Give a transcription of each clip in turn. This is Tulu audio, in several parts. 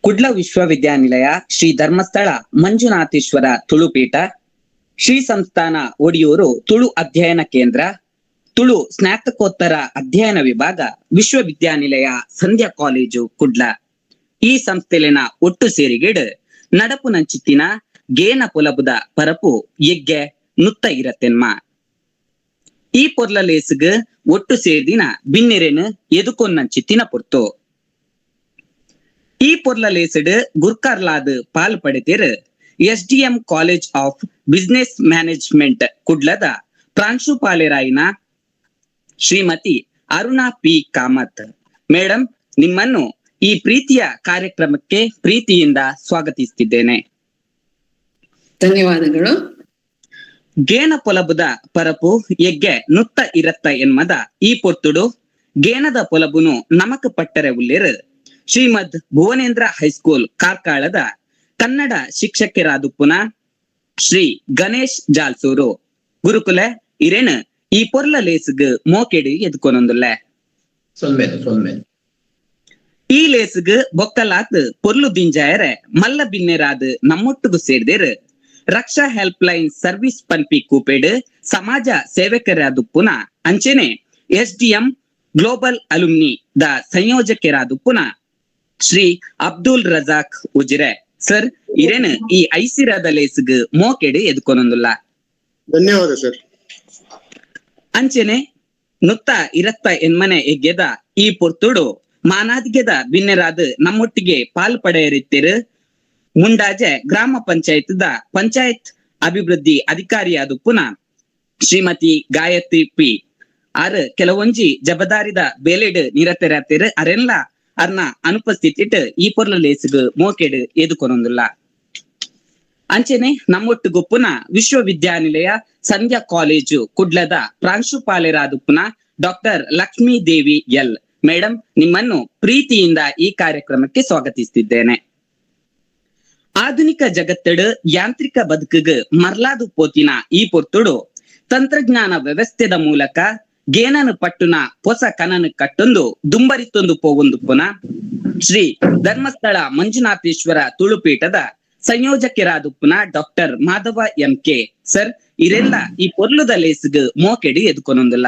ಕುಡ್ಲ ವಿಶ್ವವಿದ್ಯಾನಿಲಯ ಶ್ರೀ ಧರ್ಮಸ್ಥಳ ಮಂಜುನಾಥೇಶ್ವರ ತುಳುಪೀಠ, ಶ್ರೀ ಸಂಸ್ಥಾನ ಒಡಿಯೂರು ತುಳು ಅಧ್ಯಯನ ಕೇಂದ್ರ, ತುಳು ಸ್ನಾತಕೋತ್ತರ ಅಧ್ಯಯನ ವಿಭಾಗ, ವಿಶ್ವವಿದ್ಯಾನಿಲಯ ಸಂಧ್ಯಾ ಕಾಲೇಜು ಕುಡ್ಲ ಈ ಸಂಸ್ಥೆಲಿನ ಒಟ್ಟು ಸೇರಿಗೆಡು ನಡಪು ನಂಚಿತ್ತಿನ ಗೇನ ಪೊಲಬುದ ಪರಪು ಎಗ್ಗೆ ನುತ್ತ ಇರತ್ತೆನ್ಮ. ಈ ಪೊರ್ಲ ಲೇಸ್ಗ್ ಒಟ್ಟು ಸೇರ್ದಿನ ಬಿನ್ನೆರೆನ್ ಎದುಕೊನ್ನಂಚಿತ್ತಿನ ಪೊರ್ತು. ಈ ಪೊರ್ಲ ಲೇಸ್ಡ್ ಗುರ್ಕಾರ್ಲಾದ್ ಪಾಲ್ ಪಡೆತೇರು SDM college of business management ಕುಡ್ಲದ ಪ್ರಾಂಶುಪಾಲರಾಯಿನ ಶ್ರೀಮತಿ ಅರುಣಾ ಪಿ ಕಾಮತ್ ಮೇಡಮ್. ನಿಮ್ಮನ್ನು ಈ ಪ್ರೀತಿಯ ಕಾರ್ಯಕ್ರಮಕ್ಕೆ ಪ್ರೀತಿಯಿಂದ ಸ್ವಾಗತಿಸುತ್ತಿದ್ದೇನೆ. ಧನ್ಯವಾದಗಳು. ಗೇನ ಪೊಲಬುದ ಪರಪು ಎಗ್ಗೆ ನುತ್ತ ಇರತ್ತ ಎನ್ಮದ ಈ ಪೊರ್ತುಡು ಗೇನದ ಪೊಲಬುನು ನಮಕ್ ಪಟ್ಟರೆ ಉಲ್ಲೇರು ಶ್ರೀಮದ್ ಭುವನೇಂದ್ರ ಹೈಸ್ಕೂಲ್ ಕಾರ್ಕಾಳದ ಕನ್ನಡ ಶಿಕ್ಷಕರಾದುಪ್ಪುನ ಶ್ರೀ ಗಣೇಶ್ ಜಾಲ್ಸೂರು. ಗುರುಕುಲೆ, ಇರೇನು ಈ ಪೊರ್ಲ ಲೇಸ್ಗ್ ಮೋಕೆಡು ಎದ್ಕೊನೊಂದುಲ್ಲೆ. ಸೊಲ್ಮೆಲು, ಸೊಲ್ಮೆಲು. ಈ ಲೇಸ್ಗ್ ಬೊಕ್ಕಲಾತ್ ಪೊರ್ಲು ದಿಂಜಾಯರೆ ಮಲ್ಲ ಬಿನ್ನೆರಾದ್ ನಮ್ಮೊಟ್ಟುಗು ಸೇರ್ದೇರು ರಕ್ಷಾ ಹೆಲ್ಪ್ ಲೈನ್ ಸರ್ವಿಸ್ ಪನ್ಪಿ ಕೂಪೆಡ್ ಸಮಾಜ ಸೇವಕರಾದುಪ್ಪುನ ಅಂಚೆನೆ ಎಸ್ಡಿಎಂ ಗ್ಲೋಬಲ್ ಅಲುಮ್ನಿ ದ ಸಂಯೋಜಕರಾದುಪ್ಪುನ ಶ್ರೀ ಅಬ್ದುಲ್ ರಜಾಕ್ ಉಜಿರೆ ಸರ್. ಇರೇನು ಈ ಐಸಿರದ ಲೇಸ್ಗ್ ಮೋಕೆಡ್ ಎದ್ಕೊನೊಂದುಲ್ಲ. ಧನ್ಯವಾದ ಸರ್. ಅಂಚೆನೆ ನುತ್ತ ಇರತ್ತ ಎನ್ಮನೆ ಎಗ್ಗೆದ ಈ ಪೊರ್ತುಡು ಮಾನಾದಿಗೆದ ಬಿನ್ನೆರಾದ್ ನಮ್ಮೊಟ್ಟಿಗೆ ಪಾಲ್ ಪಡೆಯರಿತ್ತಿರು ಮುಂಡಾಜೆ ಗ್ರಾಮ ಪಂಚಾಯತ್ ಪಂಚಾಯತ್ ಅಭಿವೃದ್ಧಿ ಅಧಿಕಾರಿಯಾದುಪ್ಪುನ ಶ್ರೀಮತಿ ಗಾಯತ್ರಿ ಪಿ ಆರ್. ಕೆಲವೊಂಜಿ ಜಬದಾರಿದ ಬೇಲೆಡ್ ನಿರತರಾತಿರು. ಅರೆನ್ಲ ಅರ್ನ ಅನುಪಸ್ಥಿತಿಟ್ ಈ ಪೊರ್ಲ ಲೇಸ್ಗ್ ಮೋಕೆಡ್ ಎದುಕೊನೊಂದುಲ್ಲ. ಅಂಚೆನೆ ನಮ್ಮೊಟ್ಟುಗುಪ್ಪುನ ವಿಶ್ವವಿದ್ಯಾನಿಲಯ ಸಂಧ್ಯಾ ಕಾಲೇಜು ಕುಡ್ಲದ ಪ್ರಾಂಶುಪಾಲರಾದುಪ್ಪುನ doctor Lakshmi Devi L madam, ನಿಮ್ಮನ್ನು ಪ್ರೀತಿಯಿಂದ ಈ ಕಾರ್ಯಕ್ರಮಕ್ಕೆ ಸ್ವಾಗತಿಸುತ್ತಿದ್ದೇನೆ. ಆಧುನಿಕ ಜಗತ್ತಡು ಯಾಂತ್ರಿಕ ಬದುಕಿಗೆ ಮರ್ಲಾದು ಪೋತಿನ ಈ ಪೊರ್ತುಡು ತಂತ್ರಜ್ಞಾನ ವ್ಯವಸ್ಥೆದ ಮೂಲಕ ಗೇನನು ಪಟ್ಟುನ ಹೊಸ ಕನನು ಕಟ್ಟೊಂದು ದುಂಬರಿತೊಂದು ಪೋವೊಂದು ಪುನ ಶ್ರೀ ಧರ್ಮಸ್ಥಳ ಮಂಜುನಾಥೇಶ್ವರ ತುಳುಪೀಠದ ಸಂಯೋಜಕರಾದುಪ್ಪುನ doctor Madhava M K sir. ಇರೆಲ್ಲ ಈ ಪೊರ್ಲುದ ಲೇಸ್ಗ್ ಮೋಕೆಡಿ ಎದುಕೊನೊಂದುಲ್ಲ.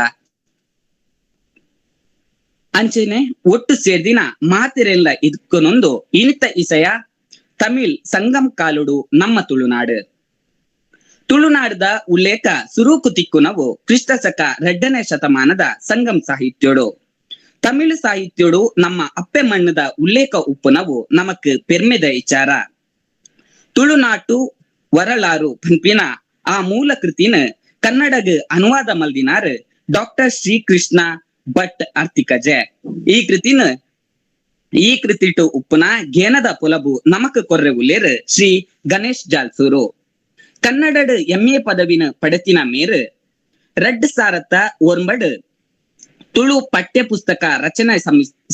ಅಂಚೆನೆ ಒಟ್ಟು ಸೇರ್ದಿನ ಮಾತಿರೆಲ್ಲ ಇದ್ಕೊನೊಂದು ಇನಿತ ಇಸಯ ತಮಿಳ್ ಸಂಗಮ್ ಕಾಲುಡು ನಮ್ಮ ತುಳುನಾಡು. ತುಳುನಾಡದ ಉಲ್ಲೇಖ ಸುರೂಕು ತಿಕ್ಕುನವು ಕ್ರಿಸ್ತಶಕ 2ನೇ ಶತಮಾನದ ಸಂಗಮ್ ಸಾಹಿತ್ಯೋಡು. ತಮಿಳು ಸಾಹಿತ್ಯೋಡು ನಮ್ಮ ಅಪ್ಪೆ ಮಣ್ಣದ ಉಲ್ಲೇಖ ಉಪ್ಪುನವು ನಮಕ್ ಪೆರ್ಮೆದ ವಿಚಾರ. ತುಳುನಾಟು ವರಲಾರು ಪನ್ಪಿನ ಆ ಮೂಲ ಕೃತಿನ ಕನ್ನಡಗ್ ಅನುವಾದ ಮಲ್ದಿನಾರ್ ಡಾಕ್ಟರ್ ಶ್ರೀಕೃಷ್ಣ ಭಟ್ ಅರ್ತಿಕಜೆ. ಈ ಕೃತಿಟು ಉಪ್ಪುನ ಗೇನದ ಪೊಲಬು ನಮಕ್ ಕೊರ್ರೆ ಉಲ್ಲೇರ್ ಶ್ರೀ ಗಣೇಶ್ ಜಾಲ್ಸೂರು. ಕನ್ನಡಡ್ ಎಂಎ ಪದವಿನ ಪಡೆತಿನ ಮೇರು ರಡ್ಡ್ ಸಾರತ್ತ ಒರ್ಂಬಡ್ ತುಳು ಪಠ್ಯ ಪುಸ್ತಕ ರಚನಾ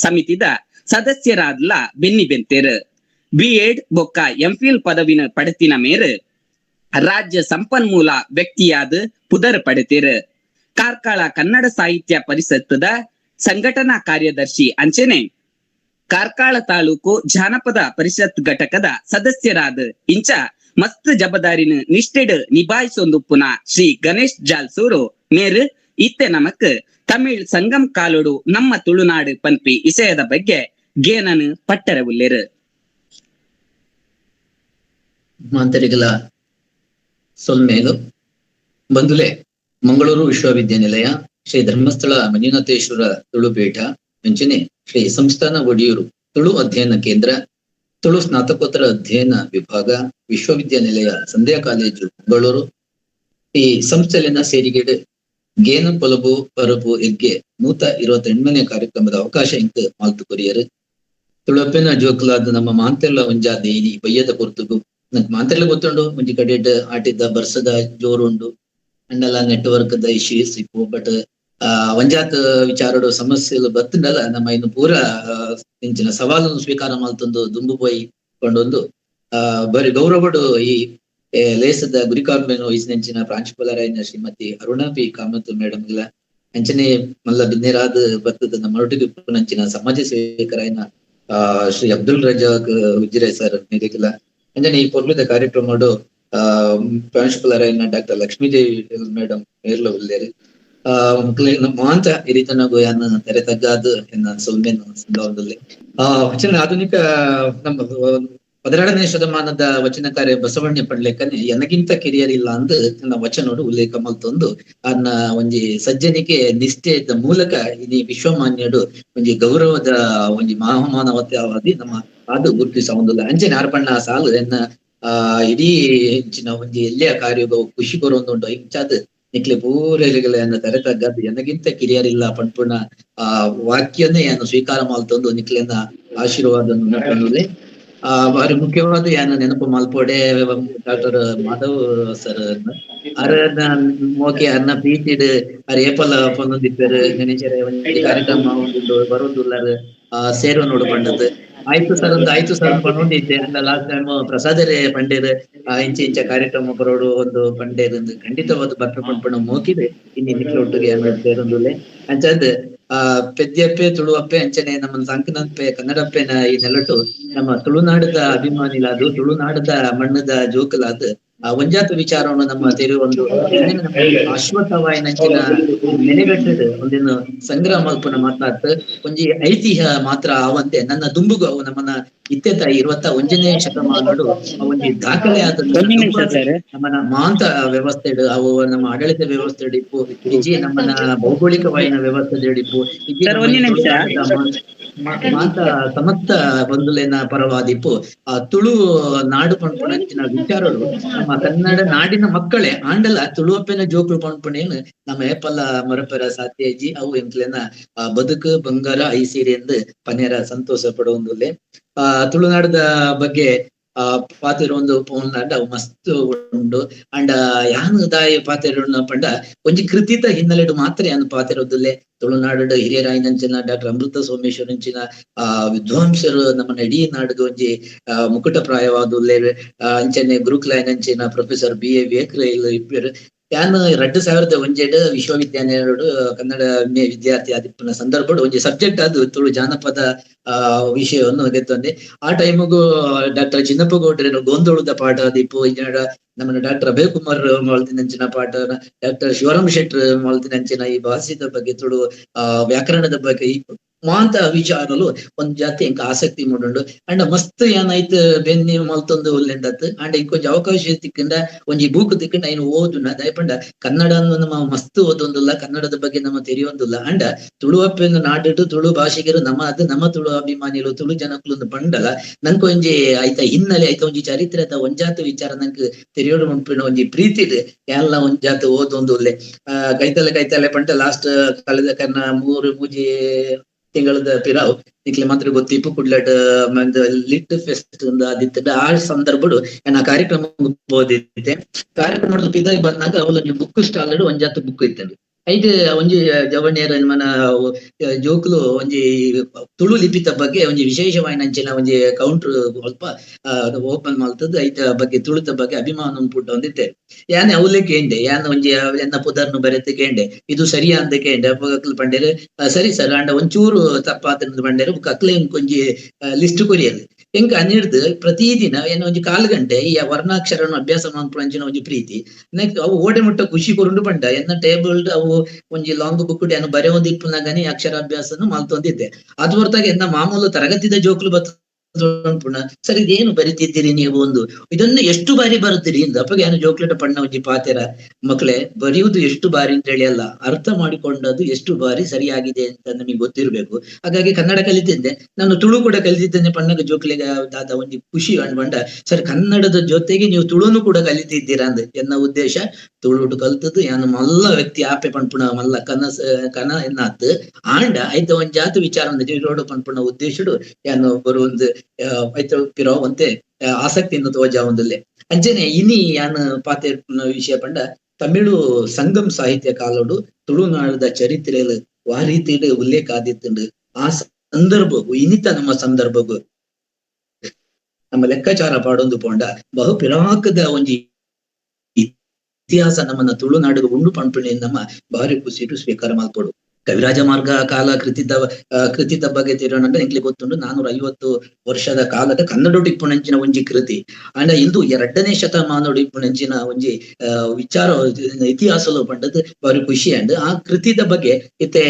ಸಮಿತಿದ ಸದಸ್ಯರಾದ್ಲ ಬೆನ್ನಿ ಬೆಂತೇರು. ಬಿ ಎಡ್ ಬೊಕ್ಕ ಎಂಫಿಲ್ ಪದವಿನ ಪಡೆತಿನ ಮೇರು ರಾಜ್ಯ ಸಂಪನ್ಮೂಲ ವ್ಯಕ್ತಿಯಾದ ಪುದರ್ ಪಡೆತೇರು. ಕಾರ್ಕಳ ಕನ್ನಡ ಸಾಹಿತ್ಯ ಪರಿಷತ್ತದ ಸಂಘಟನಾ ಕಾರ್ಯದರ್ಶಿ ಅಂಚೆನೆ ಕಾರ್ಕಳ ತಾಲೂಕು ಜಾನಪದ ಪರಿಷತ್ ಘಟಕದ ಸದಸ್ಯರಾದ ಇಂಚ ಮಸ್ತ್ ಜಬದಾರಿನ ನಿಷ್ಠೆಡ್ ನಿಭಾಯಿಸೊಂದುಪ್ಪುನ ಶ್ರೀ ಗಣೇಶ್ ಜಾಲ್ಸೂರು ಮೇರು ಇತ್ತೆ ನಮಕ್ ತಮಿಳ್ ಸಂಗಮ್ ಕಾಲೋಡು ನಮ್ಮ ತುಳುನಾಡು ಪನ್ಪಿ ಇಸಯದ ಬಗ್ಗೆ ಗೇನನ್ ಪಟ್ಟರೆ ಉಲ್ಲೇರು. ಮಾಂತರಿಗಲ ಸೊಲ್ಮೇಲು. ಬಂಧುಲೆ, ಮಂಗಳೂರು ವಿಶ್ವವಿದ್ಯಾನಿಲಯ ಶ್ರೀ ಧರ್ಮಸ್ಥಳ ಮಂಜುನಾಥೇಶ್ವರ ತುಳುಪೀಠ ಅಂಚನೆ ಶ್ರೀ ಸಂಸ್ಥಾನ ಒಡಿಯೂರು ತುಳು ಅಧ್ಯಯನ ಕೇಂದ್ರ, ತುಳು ಸ್ನಾತಕೋತ್ತರ ಅಧ್ಯಯನ ವಿಭಾಗ, ವಿಶ್ವವಿದ್ಯಾನಿಲಯ ಸಂಧ್ಯಾ ಕಾಲೇಜು ಮಂಗಳೂರು ಈ ಸಂಸ್ಥೆಲಿನ ಸೇರಿಗೆಡು ಗೇನ ಪೊಲಬು ಪರಪು ಎಗ್ಗೆ 128ನೇ ಕಾರ್ಯಕ್ರಮದ ಅವಕಾಶ ಇಂಕ್ ಮಾಲ್ತು ಕೊರಿಯರು. ತುಳುವಪ್ಪೆನ ಜೋಕುಲಾದ ನಮ್ಮ ಮಾಂತೆಲ್ಲ ಒಂಜಾದ ಇನಿ ಬಯ್ಯದ ಪೊರ್ತುಗು ನಂಕ್ ಮಾಂತೆಲ್ಲ ಗೊತ್ತುಂಡು, ಒಂಜಿ ಕಡೆಡ್ ಆಟಿದ ಬರ್ಸದ ಜೋರುಂಡು ಅಂಡಲ ನೆಟ್ವರ್ಕ್ ದ ಇಶ್ಯೂಸ್ ಇಪ್ಪು. ಬಟ್ ಒಂಜಾತ್ ವಿಚಾರಡು ಸಮಸ್ಯೆಲು ಬತ್ತಂಡಲ ನಮ್ಮ ಇನ್ನು ಪೂರ ಇಂಚಿನ ಸವಾಲನ್ನು ಸ್ವೀಕಾರ ಮಲ್ತೊಂದು ದುಂಬು ಪೋಯಿ ಕೊಂಡೊಂದು ಬರಿ ಗೌರವಡು ಈ ಲೇಸದ ಗುರಿಕಾರ್ಮೆನು ವಹಿಸಿನೆಂಚಿನ ಪ್ರಾಂಶುಪಾಲರಾಯಿನ ಶ್ರೀಮತಿ ಅರುಣಾ ಪಿ ಕಾಮತ್ ಮೇಡಮ್ ಇಲ್ಲ, ಅಂಚನೆ ಮಲ್ಲ ಬಿನ್ನೆರಾದ ಬತ್ತದ ನಮ್ಮೊಟ್ಟಿಗೆ ನಂಚಿನ ಸಮಾಜ ಸೇವಕರಾಯಿನ ಶ್ರೀ ಅಬ್ದುಲ್ ರಜಾಕ್ ಉಜ್ಜಿರೆ ಸರ್ ಮೆರೆಗ್ಲ ಅಂಚನೆ ಈ ಪೊರ್ಲುದ ಕಾರ್ಯಕ್ರಮಡು ಪ್ರಾಂಶುಪಾಲರಾಯಿನ ಡಾಕ್ಟರ್ ಲಕ್ಷ್ಮೀದೇವಿ ಮೇಡಮ್ ಮೇರ್ಲ ಉಲ್ಲೇರು. ಮುಕ್ಲೆನ ಮಾಂತ ಹಿರಿತನಗು ಯಾನ್ ತೆರೆ ತಗ್ಗಾದ್ ಎನ್ನ ಸೊಲ್ಮೆನ್ ಸಂದಾವೊಂದುಲ್ಲೆ. ವಚನ ಆಧುನಿಕ ನಮ್ಮ 12ನೇ ಶತಮಾನದ ವಚನಕಾರ್ಯ ಬಸವಣ್ಣ ಪಡ್ಲೇಕನೆ ಎನಗಿಂತ ಕಿರಿಯರಿಲ್ಲ ಅಂದ್ ತನ್ನ ವಚನೋಡು ಉಲ್ಲೇಖ ಮಲ್ತೊಂದು ಅನ್ನ ಒಂಜಿ ಸಜ್ಜನಿಕೆ ನಿಷ್ಠೆದ ಮೂಲಕ ಇನಿ ವಿಶ್ವಮಾನ್ಯಡು ಒಂಜಿ ಗೌರವದ ಒಂಜಿ ಮಹಾಮಾನವತಾವಾದಿ ನಮ್ಮ ಅದು ಗುರುತಿಸವೊಂದುಲ್ಲ. ಅಂಚನೆ ಆರ್ಪಣ್ಣ ಸಾಲು ಎನ್ನ ಇಡೀ ಹೆಚ್ಚಿನ ಒಂಜಿ ಎಲ್ಲಿಯ ಕಾರ್ಯಗ ಖುಷಿ ಕೊರೊಂದುಂಡು. ಇಂಚಾದ್ ನಿಕ್ಲೆ ಪೂರೆಲೆಗಳ ಎನ್ನ ತರೆ ತಗ್ಗದ್ ಎನಗಿಂತ ಕಿರಿಯರಿಲ್ಲ ಪನ್ಪುನ ಆ ವಾಕ್ಯನೇ ಯಾನು ಸ್ವೀಕಾರ ಮಲ್ತೊಂದು ನಿಕ್ಲೆನ ಆಶೀರ್ವಾದ ನಟ್ಟೊಂದುಲ್ಲೆ. ಬಾರಿ ಮುಖ್ಯವಾದ ಯಾನ ನೆನಪು ಮಲ್ಪೊಡೆ ಡಾಕ್ಟರ್ ಮಾಧವ್ ಸರ್ ಅರನ ಮೋಕೆ ಅರ್ನ ಪ್ರೀತಿಡ್ ಅರ್ ಏಪಲ ಪಂದೊಂದಿಪ್ಪೆರ್ ಗಣೇಶರೇ ಒಂಜಿ ಕಾರ್ಯಕ್ರಮ ಉಂಡು ಬರೊಂದುಲ್ಲರ್ ಸೇರೋ ನೋಡು ಪಂಡದ್ ಆಯ್ತು ಸರ್ ಒಂದು ಆಯ್ತು ಸರ್ ಪಂಡೊಂದಿತ್ತೆ. ಅಂಡ ಲಾಸ್ಟ್ ಟೈಮ್ ಪ್ರಸಾದರೇ ಪಂಡೇರ್ ಇಂಚ ಇಂಚ ಕಾರ್ಯಕ್ರಮ ಬರೋಡು ಒಂದು ಪಂಡೇರ್ ಖಂಡಿತವಾದ ಬರ್ಪೆ ಪಂಪಣ ಮೋಕಿದೆ ಇನ್ನು ನಿಕ್ಲೆ ಒಟ್ಟಿಗೆ ಸೇರೊಂದುಲ್ಲೆ. ಅಂಚಾದ್ ಪೆದ್ಯಪ್ಪೆ ತುಳುವಪ್ಪೆ ಅಂಚನೆ ನಮ್ಮ ಸಂಕನಪ್ಪೆ ಕನ್ನಡಪ್ಪೆನ ಈ ನೆಲಟು ನಮ್ಮ ತುಳುನಾಡದ ಅಭಿಮಾನಿಲಾದು ತುಳುನಾಡದ ಮಣ್ಣದ ಜೋಕುಲಾದ್ ಆ ಒಂಜಾತ ವಿಚಾರವನ್ನು ನಮ್ಮ ತೆರೆಯುವಂದು ಶಾಶ್ವತವಾಯಿನಂಚಿನ ನೆಲೆಗಟ್ಟದ ಒಂದಿನ ಸಂಗ್ರಹ ಮಲ್ಪುನ ಮಾತಾತ್ ಒಂಜಿ ಐತಿಹ್ಯ ಮಾತ್ರ ಆವಂತೆ ನನ್ನ ದುಂಬುಗು ಅವು ನಮ್ಮನ್ನ ಇತ್ತೆತ 21ನೇ ಶತಮಾನಡು ಒಂಜಿ ದಾಖಲೆ ಆದ ನಮ್ಮನ ಮಾಂತ ವ್ಯವಸ್ಥೆ ಅವು ನಮ್ಮ ಆಡಳಿತ ವ್ಯವಸ್ಥೆ ಇಪ್ಪು ಇಜ್ಜಿ ನಮ್ಮನ ಭೌಗೋಳಿಕವಾಯಿನ ವ್ಯವಸ್ಥೆ ಇಪ್ಪು ಇಜ್ಜಿ ಮಾಂತ ಸಮಸ್ತ ಬಂಧುಲೇನ ಪರವಾದಿಪ್ಪು ಆ ತುಳು ನಾಡು ಪನ್ಪುನಂಚಿನ ವಿಚಾರಗಳು ನಮ್ಮ ಕನ್ನಡ ನಾಡಿನ ಮಕ್ಕಳೇ ಆಂಡಲ ತುಳುವಪ್ಪೆನ ಜೋಕುಲು ಪನ್ಪುನೇನು ನಮ್ಮ ಏಪಲ್ಲ ಮರಪೆರ ಸಾಧ್ಯ ಇಜ್ಜಿ. ಅವು ಎಂಕ್ಲೆನ ಬದುಕು ಬಂಗಾರ ಐಸಿರಿ ಎಂದು ಪನೇರ ಸಂತೋಷ ಪಡುವಂದುಲ್ಲೆ. ತುಳುನಾಡದ ಬಗ್ಗೆ ಪಾತೆರ ಒಂದು ಪೋನ್ಲಾಂಡ ಅವು ಮಸ್ತ್ ಉಂಡು. ಅಂಡ ಯಾನು ದಾಯ ಪಾತೆರ ಪಂಡ ಒಂಜಿ ಕೃತಿತ ಹಿನ್ನೆಲೆಡು ಮಾತ್ರ ಯಾನು ಪಾತೆರೊಂದುಲ್ಲೆ. ತುಳುನಾಡು ಹಿರಿಯರಾಯಿನಂಚಿನ ಡಾಕ್ಟರ್ ಅಮೃತ ಸೋಮೇಶ್ವರಂಚಿನ ವಿದ್ವಾಂಸರು ನಮ್ಮ ಇಡೀ ನಾಡುಗ ಒಂಜಿ ಮುಕುಟ ಪ್ರಾಯವಾದುಲ್ಲೆ. ಅಂಚನೆ ಗುರುಕುಲಾಯಿನಂಚಿನ ಪ್ರೊಫೆಸರ್ ಬಿ ಎ ವೇಕ್ರ ಇಪ್ಪೆರ್. ಯಾನ್ 2001 ವಿಶ್ವವಿದ್ಯಾನಿಲಯಡು ಕನ್ನಡ ವಿದ್ಯಾರ್ಥಿ ಆದಿಪ್ಪುನ ಸಂದರ್ಭಡು ಒಂಜಿ ಸಬ್ಜೆಕ್ಟ್ ಅದು ತುಳು ಜಾನಪದ ವಿಷಯವನ್ನು ಗೆತ್ತೊಂದೆ. ಆ ಟೈಮುಗು ಡಾಕ್ಟರ್ ಚಿನ್ನಪ್ಪ ಗೌಡ್ರೇನು ಗೋಂದೋಳದ ಪಾಠ ಆದಿಪ್ಪು, ನಮ್ಮ ಡಾಕ್ಟರ್ ಅಭಯ್ ಕುಮಾರ್ ಮಾಲ್ತಿನಂಚಿನ ಪಾಠ, ಡಾಕ್ಟರ್ ಶಿವರಾಮ್ ಶೆಟ್ಟರ್ ಮಾಲ್ತಿನಂಚಿನ ಈ ಭಾಷೆದ ಬಗ್ಗೆ ತುಳು ವ್ಯಾಕರಣದ ಬಗ್ಗೆ ಈ ಮಾಂತ ವಿಚಾರಲು ಒಂದ್ ಜಾತಿ ಇಂಕ ಆಸಕ್ತಿ ಮೂಡುಂಡು. ಅಂಡ ಮಸ್ತ್ ಏನಾಯ್ತು ಬೆನ್ನಿ ಮಲ್ತೊಂದು ಉಲ್ಲೆಂದತ್ ಅಂಡ ಇಂಕೊಂಜಿ ಅವಕಾಶ ತಿಕ್ಕಂಡ ಒಂಜಿ ಬೂಕು ತಿಕ್ಕಂಡ ಐನು ಓದುನ ದಯಪಂಡ ಕನ್ನಡ ನಮ್ಮ ಮಸ್ತ್ ಓದೊಂದುಲ್ಲ, ಕನ್ನಡದ ಬಗ್ಗೆ ನಮ್ಮ ತೆರಿಯೊಂದುಲ್ಲ. ಅಂಡ ತುಳುವಪ್ಪೆಂದು ನಾಡಿಟ್ಟು ತುಳು ಭಾಷಿಗರು ನಮ್ಮ ಅದು ನಮ್ಮ ತುಳು ಅಭಿಮಾನಿಲು ತುಳು ಜನಕುಲು ಪಂಡಲ ನಂಗೆ ಒಂಜಿ ಆಯ್ತ ಹಿನ್ನೆಲೆ ಆಯ್ತ ಒಂಜಿ ಚರಿತ್ರೆ ಆಯ್ತ ಒಂಜಾತ ವಿಚಾರ ನಂಗೆ ತೆರಿಯೋಡು ಮುಂಪಿನ ಒಂಜಿ ಪ್ರೀತಿ ಎಲ್ಲ ಒಂಜಾತ ಓದೊಂದು ಉಲ್ಲೆ. ಕೈತಲೆ ಕೈತಲೆ ಪಂಡ ಲಾಸ್ಟ್ ಕಳೆದ ಕನ್ನ ಮೂರು ಮೂಜಿ ತಿಂಗಳದ ಪಿರಾವ್ ನಿಕ್ಲೆ ಮಾತ್ರ ಗೊತ್ತಿಪ್ಪು ಕುಡ್ಲಟ್ ಲಿಟ್ ಫೆಸ್ಟ್ ಆದಿತ್ತ ಆ ಸಂದರ್ಭಡು ಏನ ಕಾರ್ಯಕ್ರಮ ಓದಿದ್ದೆ. ಕಾರ್ಯಕ್ರಮ ಪಿದಾಯಿ ಬಂದಾಗ ಅವಲೊಂಜಿ ಬುಕ್ ಸ್ಟಾಲ್ ಒಂಜಾತ ಬುಕ್ ಇತ್ತಂಡು. ಐದು ಒಂಜಿ ಜವಣಿಯರ ಮನ ಜೋಕುಲು ಒಂಜಿ ತುಳು ಲಿಪಿತ ಬಗ್ಗೆ ಒಂಜಿ ವಿಶೇಷವಾಯಿನಂಚಿನ ಒಂಜಿ ಕೌಂಟರ್ ಸ್ವಲ್ಪ ಓಪನ್ ಮಲ್ತದ್ದು ಐತ ಬಗ್ಗೆ ತುಳುತ ಬಗ್ಗೆ ಅಭಿಮಾನ ಪುಟ್ಟ ಒಂದಿತ್ತೆ. ಯಾನೆ ಅವಲೇ ಕೇಂಡೆ ಯಾನ್ ಒಂಜಿ ಎನ್ನ ಪುದರ್ನು ಬರೆತು ಕೇಂಡೆ ಇದು ಸರಿಯಾ ಅಂತ ಕೇಂಡೆ. ಅಪ್ಪಗಕ್ಲು ಪಂಡೇರು ಸರಿ ಸರ್ ಅಂಡ ಒಂಚೂರು ತಪ್ಪಾತ ಪಂಡೇರು ಅಕ್ಲೆ ಒಂಜಿ ಲಿಸ್ಟ್ ಕೊರಿಯದು. ಎಂಕ ಅನ್ನಿಡ್ದು ಪ್ರತಿದಿನ ಏನೋ ಒಂಜಿ ಕಾಲು ಗಂಟೆ ಈ ವರ್ಣಾಕ್ಷರವನ್ನು ಅಭ್ಯಾಸ ಮನ್ಪುನಂಚಿನ ಒಂಜಿ ಪ್ರೀತಿ. ನೆಕ್ಸ್ಟ್ ಅವು ಓಡೆ ಮುಟ್ಟ ಖುಷಿ ಕೊರುಂಡು ಪಂಡ ಎನ್ನ ಟೇಬಲ್ ಅವು ಒಂಜಿ ಲಾಂಗ್ ಬುಕ್ ಏನು ಬರೆಯೊಂದು ಇಪ್ಪುನಾಗನೆ ಅಕ್ಷರಾಭ್ಯಾಸನು ಮಲ್ತೊಂದಿದ್ದೆ. ಅದು ಹೊರತಾಗಿ ಎನ್ನ ಮಾಮೂಲು ತರಗತಿದ ಜೋಕುಲು ಬತ್ತ ಪುಣ ಸರ್ ಇದೇನು ಬರಿತಿದ್ದೀರಿ ನೀವು ಒಂದು ಇದನ್ನು ಎಷ್ಟು ಬಾರಿ ಬರುತ್ತೀರಿ ಇಂದ ಅಪ್ಪಗೆ ಏನು ಜೋಕ್ಲೆಟ ಪಣ್ಣ ಒಂಜಿ ಪಾತೆರ ಮಕ್ಕಳೇ ಬರೆಯುವುದು ಎಷ್ಟು ಬಾರಿ ಅಂತ ಹೇಳಿ ಅಲ್ಲ, ಅರ್ಥ ಮಾಡಿಕೊಂಡದ್ದು ಎಷ್ಟು ಬಾರಿ ಸರಿಯಾಗಿದೆ ಅಂತ ನಮಗೆ ಗೊತ್ತಿರ್ಬೇಕು. ಹಾಗಾಗಿ ಕನ್ನಡ ಕಲಿತಿದ್ದೆ ನಾನು, ತುಳು ಕೂಡ ಕಲಿತಿದ್ದೇನೆ. ಪಣ್ಣಗ ಜೋಕ್ಲೆಗೆ ದಾದ ಒಂಜಿ ಖುಷಿ ಅನ್ಬಂಡ ಸರ್ ಕನ್ನಡದ ಜೊತೆಗೆ ನೀವು ತುಳುನು ಕೂಡ ಕಲಿತಿದ್ದೀರಾ ಅಂದ್ ಎನ್ನ ಉದ್ದೇಶ. ತುಳುಟು ಕಲ್ತದ್ದು ಯಾನು ಮಲ್ಲ ವ್ಯಕ್ತಿ ಆಪೆ ಪಣ್ಪುಣ ಮಲ್ಲ ಕನಸ ಕನ ಎನ್ನಾತ್ ಆಂಡ ಐತ ಒಂಜಾತ ವಿಚಾರ ರೋಡು ಪಣ್ಪುಣ ಉದ್ದೇಶಡು ಯಾನು ಬರುವೊಂದು ಐತ ಪಿರೋ ಒಂತೆ ಆಸಕ್ತಿಯನ್ನು ತೋಜಾವೊಂದುಲ್ಲೆ. ಅಂಚನೆ ಇನಿ ಯಾನು ಪಾತೆ ವಿಷಯ ಪಂಡ ತಮಿಳು ಸಂಗಮ್ ಸಾಹಿತ್ಯ ಕಾಲೋಡು ತುಳುನಾಡದ ಚರಿತ್ರೆಲು ವಾ ರೀತಿಡು ಉಲ್ಲೇಖ ಆದಿತ್ತುಂಡು. ಆ ಸಂದರ್ಭಗು ಇನಿತ ನಮ್ಮ ಸಂದರ್ಭಗು ನಮ್ಮ ಲೆಕ್ಕಾಚಾರ ಪಾಡೊಂದು ಪೋಂಡ ಬಹು ಪಿರಾಕದ ಒಂಜಿ ಇತಿಹಾಸ ನಮ್ಮನ್ನ ತುಳುನಾಡಿಗೆ ಉಂಡು ಪಣ್ಪುಣೆ ನಮ್ಮ ಭಾರಿ ಖುಷಿಟು ಸ್ವೀಕಾರ ಮಲ್ಪೊಡು. ಕವಿರಾಜ ಮಾರ್ಗ ಕಾಲ ಕೃತಿದ ಕೃತಿದ ಬಗ್ಗೆ ತಿರೋಣ ಎಂಕ್ಲೆ ಗೊತ್ತುಂಡು. 450 ವರ್ಷದ ಕಾಲದ ಕನ್ನಡ ಇಪ್ಪುನಂಚಿನ ಒಂಜಿ ಕೃತಿ ಅಂಡ ಇಂದು 2ನೇ ಶತಮಾನೋಡು ಇಪ್ಪುನಂಚಿನ ಒಂಜಿ ವಿಚಾರ ಇತಿಹಾಸಲು ಪಂಡದ್ ಬಾರಿ ಖುಷಿ. ಅಂಡ್ ಆ ಕೃತಿದ ಬಗ್ಗೆ ಇತ್ತೆ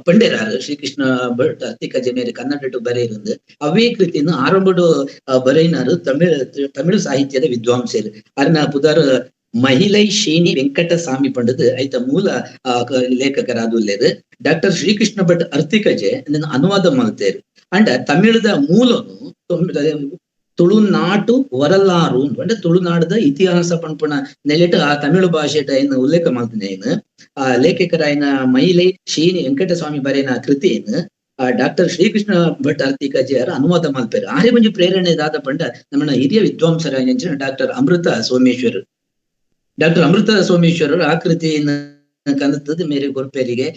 ಪಂಡೇರಾರು ಶ್ರೀಕೃಷ್ಣ ಭಟ್ ಅತ್ತಿಕಜೆ ಮೇರೆ ಕನ್ನಡ ಬರೆಯಿರಂದು ಅವೇ ಕೃತಿಯನ್ನು ಆರಂಭಡು ಬರೆಯಿನಾರು ತಮಿಳು ಸಾಹಿತ್ಯದ ವಿದ್ವಾಂಸರು ಅರ್ನ ಪುದಾರ್ ಮಹಿಳೈ ಶೇಣಿ ವೆಂಕಟಸ್ವಾಮಿ ಪಂಡದ್ ಐತ ಮೂಲ ಲೇಖಕರಾದುಲ್ಲೇರು. ಡಾಕ್ಟರ್ ಶ್ರೀಕೃಷ್ಣ ಭಟ್ ಅರ್ತಿಕಜೆ ಅನುವಾದ ಮಾಡ್ತೇರು. ಅಂಡ ತಮಿಳದ ಮೂಲನು ತುಳುನಾಟು ವರಲಾರು ಅಂದ್ರೆ ತುಳುನಾಡದ ಇತಿಹಾಸ ಪಂಪುಣ ನೆಲೆಟ್ ಆ ತಮಿಳು ಭಾಷೆ ಏನು ಉಲ್ಲೇಖ ಮಾಡ್ತೀನಿ. ಏನು ಆ ಲೇಖಕರಾಯನ ಮಹಿಳೆ ಶೇಣಿ ವೆಂಕಟಸ್ವಾಮಿ ಬರೆಯನ ಕೃತಿಯನ್ನು ಡಾಕ್ಟರ್ ಶ್ರೀಕೃಷ್ಣ ಭಟ್ ಅರ್ತಿಕಜೆ ಅವರ ಅನುವಾದ ಮಾಡ್ತಾರೆ. ಆರೆ ಒಂಜಿ ಪ್ರೇರಣೆ ದಾದ ಪಂಡ ನಮ್ಮ ಹಿರಿಯ ವಿದ್ವಾಂಸರಾಯ ಡಾಕ್ಟರ್ ಅಮೃತ ಸೋಮೇಶ್ವರ್, ಡಾಕ್ಟರ್ ಅಮೃತ ಸೋಮೇಶ್ವರರು ಆ ಕೃತಿಯನ್ನು ಕನತದ ಮೇರೆ ಕೊರ್ಪೇರಿಗೆ.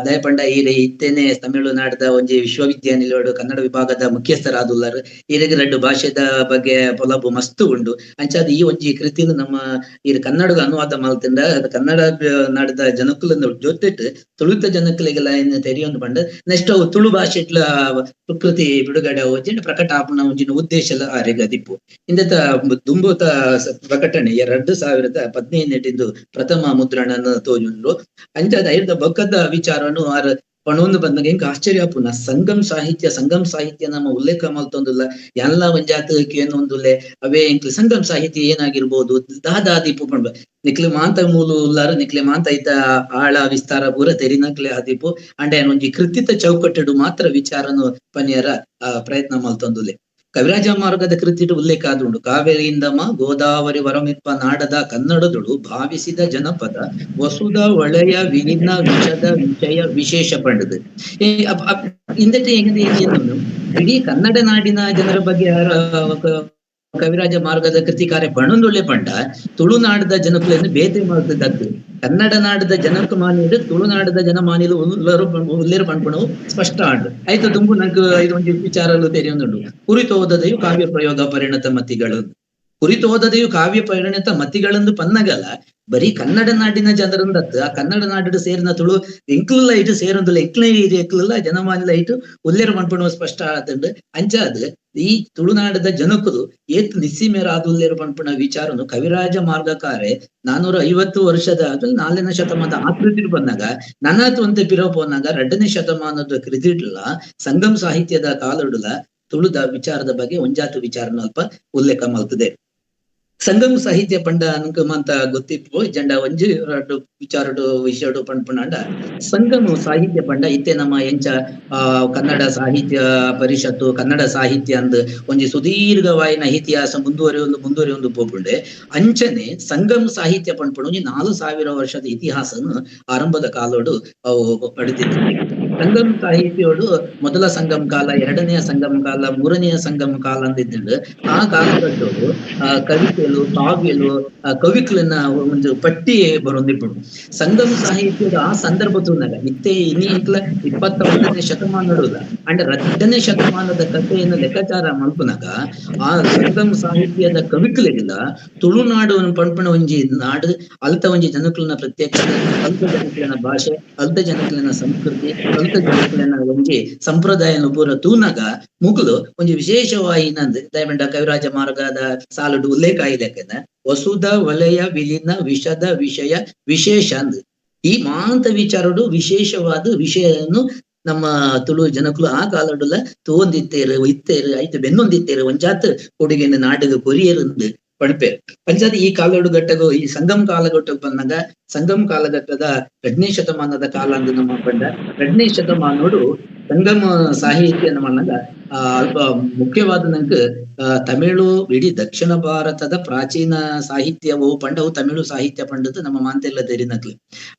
ದಯಪಂಡ ಈರೆ ಇತ್ತೇನೆ ತಮಿಳುನಾಡದ ಒಂಜಿ ವಿಶ್ವವಿದ್ಯಾನಿಲಯಡು ಕನ್ನಡ ವಿಭಾಗದ ಮುಖ್ಯಸ್ಥರಾದುಲ್ಲಾರು. ಈರೆಗೆ ರಡ್ಡು ಭಾಷೆದ ಬಗ್ಗೆ ಪೊಲಬು ಮಸ್ತು ಉಂಡು. ಅಂಚಾದ ಈ ಒಂಜಿ ಕೃತಿನ ನಮ್ಮ ಈ ಕನ್ನಡದ ಅನುವಾದ ಮಲ್ತಿಂದ ಕನ್ನಡ ನಾಡದ ಜನಕುಲನ್ನು ಜೊತೆಟ್ ತುಳುತ ಜನಕುಲಿಗೆಲ್ಲ ಏನು ತೆರಿಯೊಂದು ಪಂಡ ನೆಕ್ಸ್ಟ್ ಅವು ತುಳು ಭಾಷೆಟ್ಲ ಕೃತಿ ಬಿಡುಗಡೆ ಒಂಜಿನ ಪ್ರಕಟ ಆಪುನ ಒಂಜಿನ ಉದ್ದೇಶ ಆರೆಗ ದಿಪ್ಪು. ಇಂದತ ದುಂಬುತ ಪ್ರಕಟಣೆ 2015 ಪ್ರಥಮ ಮುದ್ರಣ ತೋಜುಂಡು. ಅಂಚಾದ ಐರ್ದ ಬೊಕ್ಕದ ವಿಚಾರನು ಆರ್ ಪಣೊಂದು ಬಂದಾಗ ಎಂಕ್ ಆಶ್ಚರ್ಯ ಪುನ ಸಂಗಮ್ ಸಾಹಿತ್ಯ, ಸಂಗಮ್ ಸಾಹಿತ್ಯ ನಮ್ಮ ಉಲ್ಲೇಖ ಮಲ್ತೊಂದುಲ್ಲ ಎಲ್ಲ ಒಂಜಾತ ಏನೊಂದುಲ್ಲೆ ಅವೇ ಎಂಕ್ಲು ಸಂಗಮ್ ಸಾಹಿತ್ಯ ಏನಾಗಿರ್ಬೋದು ದಾದಾದೀಪು ಪಂಡ ನಿಕ್ಲೆ ಮಾಂತ ಮೂಲು ಉಲ್ಲಾರು ನಿಕ್ಲೆ ಮಾಂತ ಐತ ಆಳ ವಿಸ್ತಾರ ಪೂರ ತೆರಿನಕ್ಲೆ ಆದೀಪು. ಅಂಡ ಒಂಜಿ ಕೃತಿತ ಚೌಕಟ್ಟೆಡು ಮಾತ್ರ ವಿಚಾರನು ಪನಿಯರ ಪ್ರಯತ್ನ ಮಲ್ತೊಂದುಲ್ಲೆ. ಕವಿರಾಜ ಮಾರ್ಗದ ಕೃತಿಟು ಉಲ್ಲೇಖ ಆದುಂಡು. ಕಾವೇರಿಯಿಂದಮ ಗೋದಾವರಿ ವರಮಿಪ್ಪ ನಾಡದ ಕನ್ನಡದೊಳು ಭಾವಿಸಿದ ಜನಪದ ವಸುದ ಒಳೆಯ ವಿಲಿನ ವಿಷದ ವಿಷಯ ವಿಶೇಷ ಪಂಡದು. ಇಂದಟೆ ಏನು ಇಡೀ ಕನ್ನಡ ನಾಡಿನ ಜನರ ಬಗ್ಗೆ ಕವಿರಾಜ ಮಾರ್ಗದ ಕೃತಿಕಾರ್ಯ ಪಣೊಂದುಳ್ಳೆ ಪಂಡ ತುಳುನಾಡದ ಜನಕುಲೆಯನ್ನು ಬೇತೆ ಮಾಡ್ತದದ್ದು. ಕನ್ನಡ ನಾಡದ ಜನಕ್ಕೆ ಮಾನಿಡು ತುಳುನಾಡದ ಜನ ಮಾನಿಲು ಉಲ್ಲರು ಉಲ್ಲೇರು ಪಣ್ಪಣವು ಸ್ಪಷ್ಟ ಆಂಡು. ಆಯ್ತು ತುಂಬು ನಂಗೆ ಇದು ಒಂದು ವಿಚಾರಲು ತೆರೆಯೊಂದುಂಡು. ಕುರಿತೋದದೆಯು ಕಾವ್ಯ ಪ್ರಯೋಗ ಪರಿಣತ ಮತಿಗಳು, ಕುರಿತೋದದೆಯು ಕಾವ್ಯ ಪರಿಣತ ಮತಿಗಳೆಂದು ಪನ್ನಗಲ ಬರೀ ಕನ್ನಡ ನಾಡಿನ ಜನರಂದತ್ತು ಆ ಕನ್ನಡ ನಾಡಿಡು ಸೇರಿನ ತುಳು ಎಂಕ್ಲುಲ್ಲ ಇಟ್ಟು ಸೇರೊಂದುಲ್ಲ ಎಂಕ್ಲ ಎಂಕ್ಲುಲ್ಲ ಜನಮಾನಿಲ ಇಟ್ಟು ಉಲ್ಲೇರು ಮನ್ಪಣವು ಸ್ಪಷ್ಟ ಆತಂಡು. ಅಂಚಾದ ಈ ತುಳುನಾಡದ ಜನಕುಲು ಏತ್ ನಿಸ್ಸೀಮೇರ ಆದುಲ್ಲೇರು ಪನ್ಪುಣ ವಿಚಾರನು ಕವಿರಾಜ ಮಾರ್ಗಕಾರೆ 450 ವರ್ಷದ 4ನೇ ಶತಮಾನದ ಆಕೃತಿ ಬಂದಾಗ ನನಾತ್ ಒಂತೆ ಪಿರೋ ಪೋನಾಗ 2ನೇ ಶತಮಾನದ ಕೃತಿಡ್ಲ ಸಂಗಮ್ ಸಾಹಿತ್ಯದ ಕಾಲಡುಲ ತುಳುದ ವಿಚಾರದ ಬಗ್ಗೆ ಒಂಜಾತು ವಿಚಾರನ ಅಲ್ಪ ಉಲ್ಲೇಖ ಮಾಡ್ತದೆ. ಸಂಗಮ್ ಸಾಹಿತ್ಯ ಪಂಡ ಅನ್ಕಮಂತ ಗೊತ್ತಿಪ್ಪು ಜಂಡ ಒಂಜಿ ರಡ್ಡು ವಿಚಾರಡು ವಿಷಯಡು ಪಂಡ್ಪುಣಾಂಡ ಸಂಗಮ ಸಾಹಿತ್ಯ ಪಂಡ ಇತ್ತೆ ನಮ್ಮ ಎಂಚ ಕನ್ನಡ ಸಾಹಿತ್ಯ ಪರಿಷತ್ತು ಕನ್ನಡ ಸಾಹಿತ್ಯ ಅಂದ್ ಒಂಜಿ ಸುದೀರ್ಘವಾಯಿನ ಇತಿಹಾಸ ಮುಂದುವರಿಯೊಂದು ಮುಂದುವರಿಯೊಂದು ಪೋಪುಂಡೆ. ಅಂಚನೆ ಸಂಗಮ್ ಸಾಹಿತ್ಯ ಪಂಡ್ಪುಣ ಒಂಜಿ 4000 ವರ್ಷದ ಇತಿಹಾಸನು ಆರಂಭದ ಕಾಲೋಡು ಅವು ಪಡೆದಿತ್ತು. ಸಂಗಮ್ ಸಾಹಿತ್ಯೋಡು ಮೊದಲ ಸಂಗಮ್ ಕಾಲ, ಎರಡನೆಯ ಸಂಗಮ್ ಕಾಲ, ಮೂರನೆಯ ಸಂಗಮ್ ಕಾಲ ಅಂದಿದ್ದಂಡು ಆ ಕಾಲಗಟ್ಟೋಡು ಕವಿತೆಲು ಕಾವ್ಯಲು ಕವಿಕಲನ್ನ ಒಂದು ಪಟ್ಟಿ ಬರೊಂದಿಪ್ಪುಂಡು. ಸಂಗಮ್ ಸಾಹಿತ್ಯದ ಆ ಸಂದರ್ಭ ತೂನಾಗ ಇತ್ತೆ ಇನಿ ಇಂಕ್ಲ 21ನೇ ಶತಮಾನಡುಲ ಅಂಡ 2ನೇ ಶತಮಾನದ ಕಥೆಯನ್ನು ಲೆಕ್ಕಾಚಾರ ಮಲ್ಪುನಾಗ ಆ ಸಂಗಮ್ ಸಾಹಿತ್ಯದ ಕವಿಕಲಿಗೆಲ್ಲ ತುಳುನಾಡು ಪಣ್ಪುಣ ಒಂಜಿ ನಾಡು, ಅಲ್ತ ಒಂಜಿ ಜನಕುಲನ ಪ್ರತ್ಯೇಕತೆ, ಅಲ್ತ ಜನಕುಲನ ಭಾಷೆ, ಅಲ್ತ ಜನಕುಲನ ಸಂಸ್ಕೃತಿ, ಅಲ್ತ ಜನಕುಲನ ಒಂಜಿ ಸಂಪ್ರದಾಯನ ಪೂರ ತೂನಾಗ ಮುಗುಲು ಒಂಜಿ ವಿಶೇಷವಾಗಿ ನಂದು ದಯಮಂಡ ಕವಿರಾಜ ಮಾರ್ಗದ ಸಾಲುಡು ಉಲ್ಲೇಖ ಆಯ್ಲೆಕ್ಕನ ವಸುದ ವಲಯ ವಿಲೀನ ವಿಷದ ವಿಷಯ ವಿಶೇಷ ಅಂದ್ ಈ ಮಾಂತ ವಿಚಾರಡು ವಿಶೇಷವಾದ ವಿಷಯವನ್ನು ನಮ್ಮ ತುಳು ಜನಕುಲು ಆ ಕಾಲಡುಲ ತೋಂದಿತ್ತೇರು ಇತ್ತೇರು ಐತು ಬೆನ್ನೊಂದಿತ್ತೇರು ಒಂಜಾತ್ ಕೊಡುಗೆನ ನಾಡಿಗೆ ಕೊರಿಯರಂದು ಪಣಪೇರು. ಪಂಚಾಯತ್ ಈ ಕಾಲಡು ಘಟ್ಟಗು ಈ ಸಂಗಮ್ ಕಾಲಘಟ್ಟಕ್ಕೆ ಬಂದಾಗ ಸಂಗಮ್ ಕಾಲಘಟ್ಟದ 2ನೇ ಶತಮಾನದ ಕಾಲ ಅಂದು ನಮ್ಮ ಪಂಡ 2ನೇ ಶತಮಾನೋಡು ಸಂಗಮ ಸಾಹಿತ್ಯ ಮಾಡಾಗ ಅಲ್ಪ ಮುಖ್ಯವಾದ ನಂಗೆ ತಮಿಳು ಇಡೀ ದಕ್ಷಿಣ ಭಾರತದ ಪ್ರಾಚೀನ ಸಾಹಿತ್ಯವು ಪಂಡವು ತಮಿಳು ಸಾಹಿತ್ಯ ಪಂಡದ್ದು ನಮ್ಮ ಮಾಂತೆಲ್ಲ ತೆರಿನಕ್ಲು.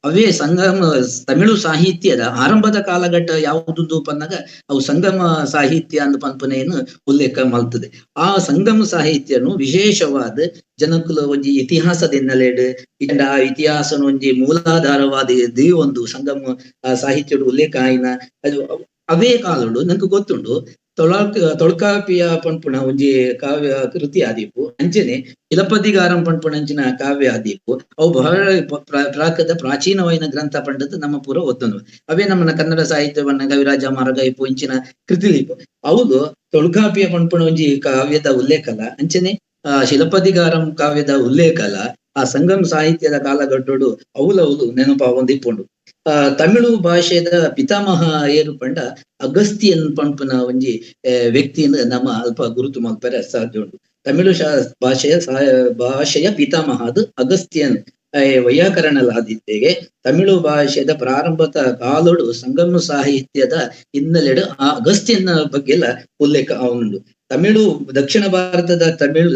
ಅವೇ ಸಂಗಮ ತಮಿಳು ಸಾಹಿತ್ಯದ ಆರಂಭದ ಕಾಲಘಟ್ಟ ಯಾವುದು ಪನ್ನಾಗ ಅವು ಸಂಗಮ ಸಾಹಿತ್ಯ ಅಂದ್ ಪನ್ಪನೆಯನ್ನು ಉಲ್ಲೇಖ ಮಲ್ತದೆ. ಆ ಸಂಗಮ ಸಾಹಿತ್ಯನು ವಿಶೇಷವಾದ ಜನಕುಲ ಒಂಜಿ ಇತಿಹಾಸದ ಹಿನ್ನೆಲೆಡ್ ಆ ಇತಿಹಾಸನ ಒಂಜಿ ಮೂಲಾಧಾರವಾದ ಒಂದು ಸಂಗಮ ಸಾಹಿತ್ಯದ ಉಲ್ಲೇಖ ಆಯ್ನ ಅದು ಅವೇ ಕಾಲಡು ನಂಗೆ ಗೊತ್ತುಂಡು. ತೊಳ್ಕಾಪಿಯ ಪನ್ಪುಣ ಒಂಜಿ ಕಾವ್ಯ ಕೃತಿ ಆದೀಪು. ಅಂಚನೆ ಇಲಪದಿಗಾರಂ ಪನ್ಪುಣಂಚಿನ ಕಾವ್ಯ ಆದೀಪು. ಅವು ಬಹಳ ಪ್ರಾಕದ ಪ್ರಾಚೀನವಾಯಿನ ಗ್ರಂಥ ಪಂಡದ್ದು ನಮ್ಮ ಪೂರ ಒತ್ತೊಂದು. ಅವೇ ನಮ್ಮನ ಕನ್ನಡ ಸಾಹಿತ್ಯವನ್ನ ಕವಿರಾಜ ಮಾರ್ಗ ಇಪ್ಪು ಇಂಚಿನ ಕೃತಿ ಇಪ್ಪು. ಹೌದು, ತೊಳ್ಕಾಪಿಯ ಪನ್ಪುಣ ಒಂಜಿ ಕಾವ್ಯದ ಉಲ್ಲೇಖ ಅಲ್ಲ, ಅಂಚನೆ ಶಿಲಪದಿಗಾರಂ ಕಾವ್ಯದ ಉಲ್ಲೇಖ ಅಲ್ಲ. ಆ ಸಂಗಮ ಸಾಹಿತ್ಯದ ಕಾಲಗಟ್ಟೋಡು ಅವುಲವುಲು ನೆನಪಾವೊಂದಿಪ್ಪುಂಡು. ತಮಿಳು ಭಾಷೆದ ಪಿತಾಮಹ ಏರು ಪಂಡ ಅಗಸ್ತಿಯನ್ ಪನ್ಪುನ ಒಂಜಿ ವ್ಯಕ್ತಿಯನ್ನು ನಮ್ಮ ಅಲ್ಪ ಗುರುತು ಮಲ್ಪರೆ ಸಾಧ್ಯ ಉಂಟು. ತಮಿಳು ಭಾಷೆಯ ಭಾಷೆಯ ಪಿತಾಮಹ ಅದು ಅಗಸ್ತಿಯನ್ ವೈಯಾಕರಣಲಾದಿತ್ತೆಗೆ. ತಮಿಳು ಭಾಷೆದ ಪ್ರಾರಂಭದ ಕಾಲೋಡು ಸಂಗಮ ಸಾಹಿತ್ಯದ ಹಿನ್ನೆಲೆಡು ಆ ಅಗಸ್ತಿಯನ್ನ ಬಗ್ಗೆ ಎಲ್ಲ ಉಲ್ಲೇಖ ಅವನುಂಡು. ತಮಿಳು ದಕ್ಷಿಣ ಭಾರತದ ತಮಿಳು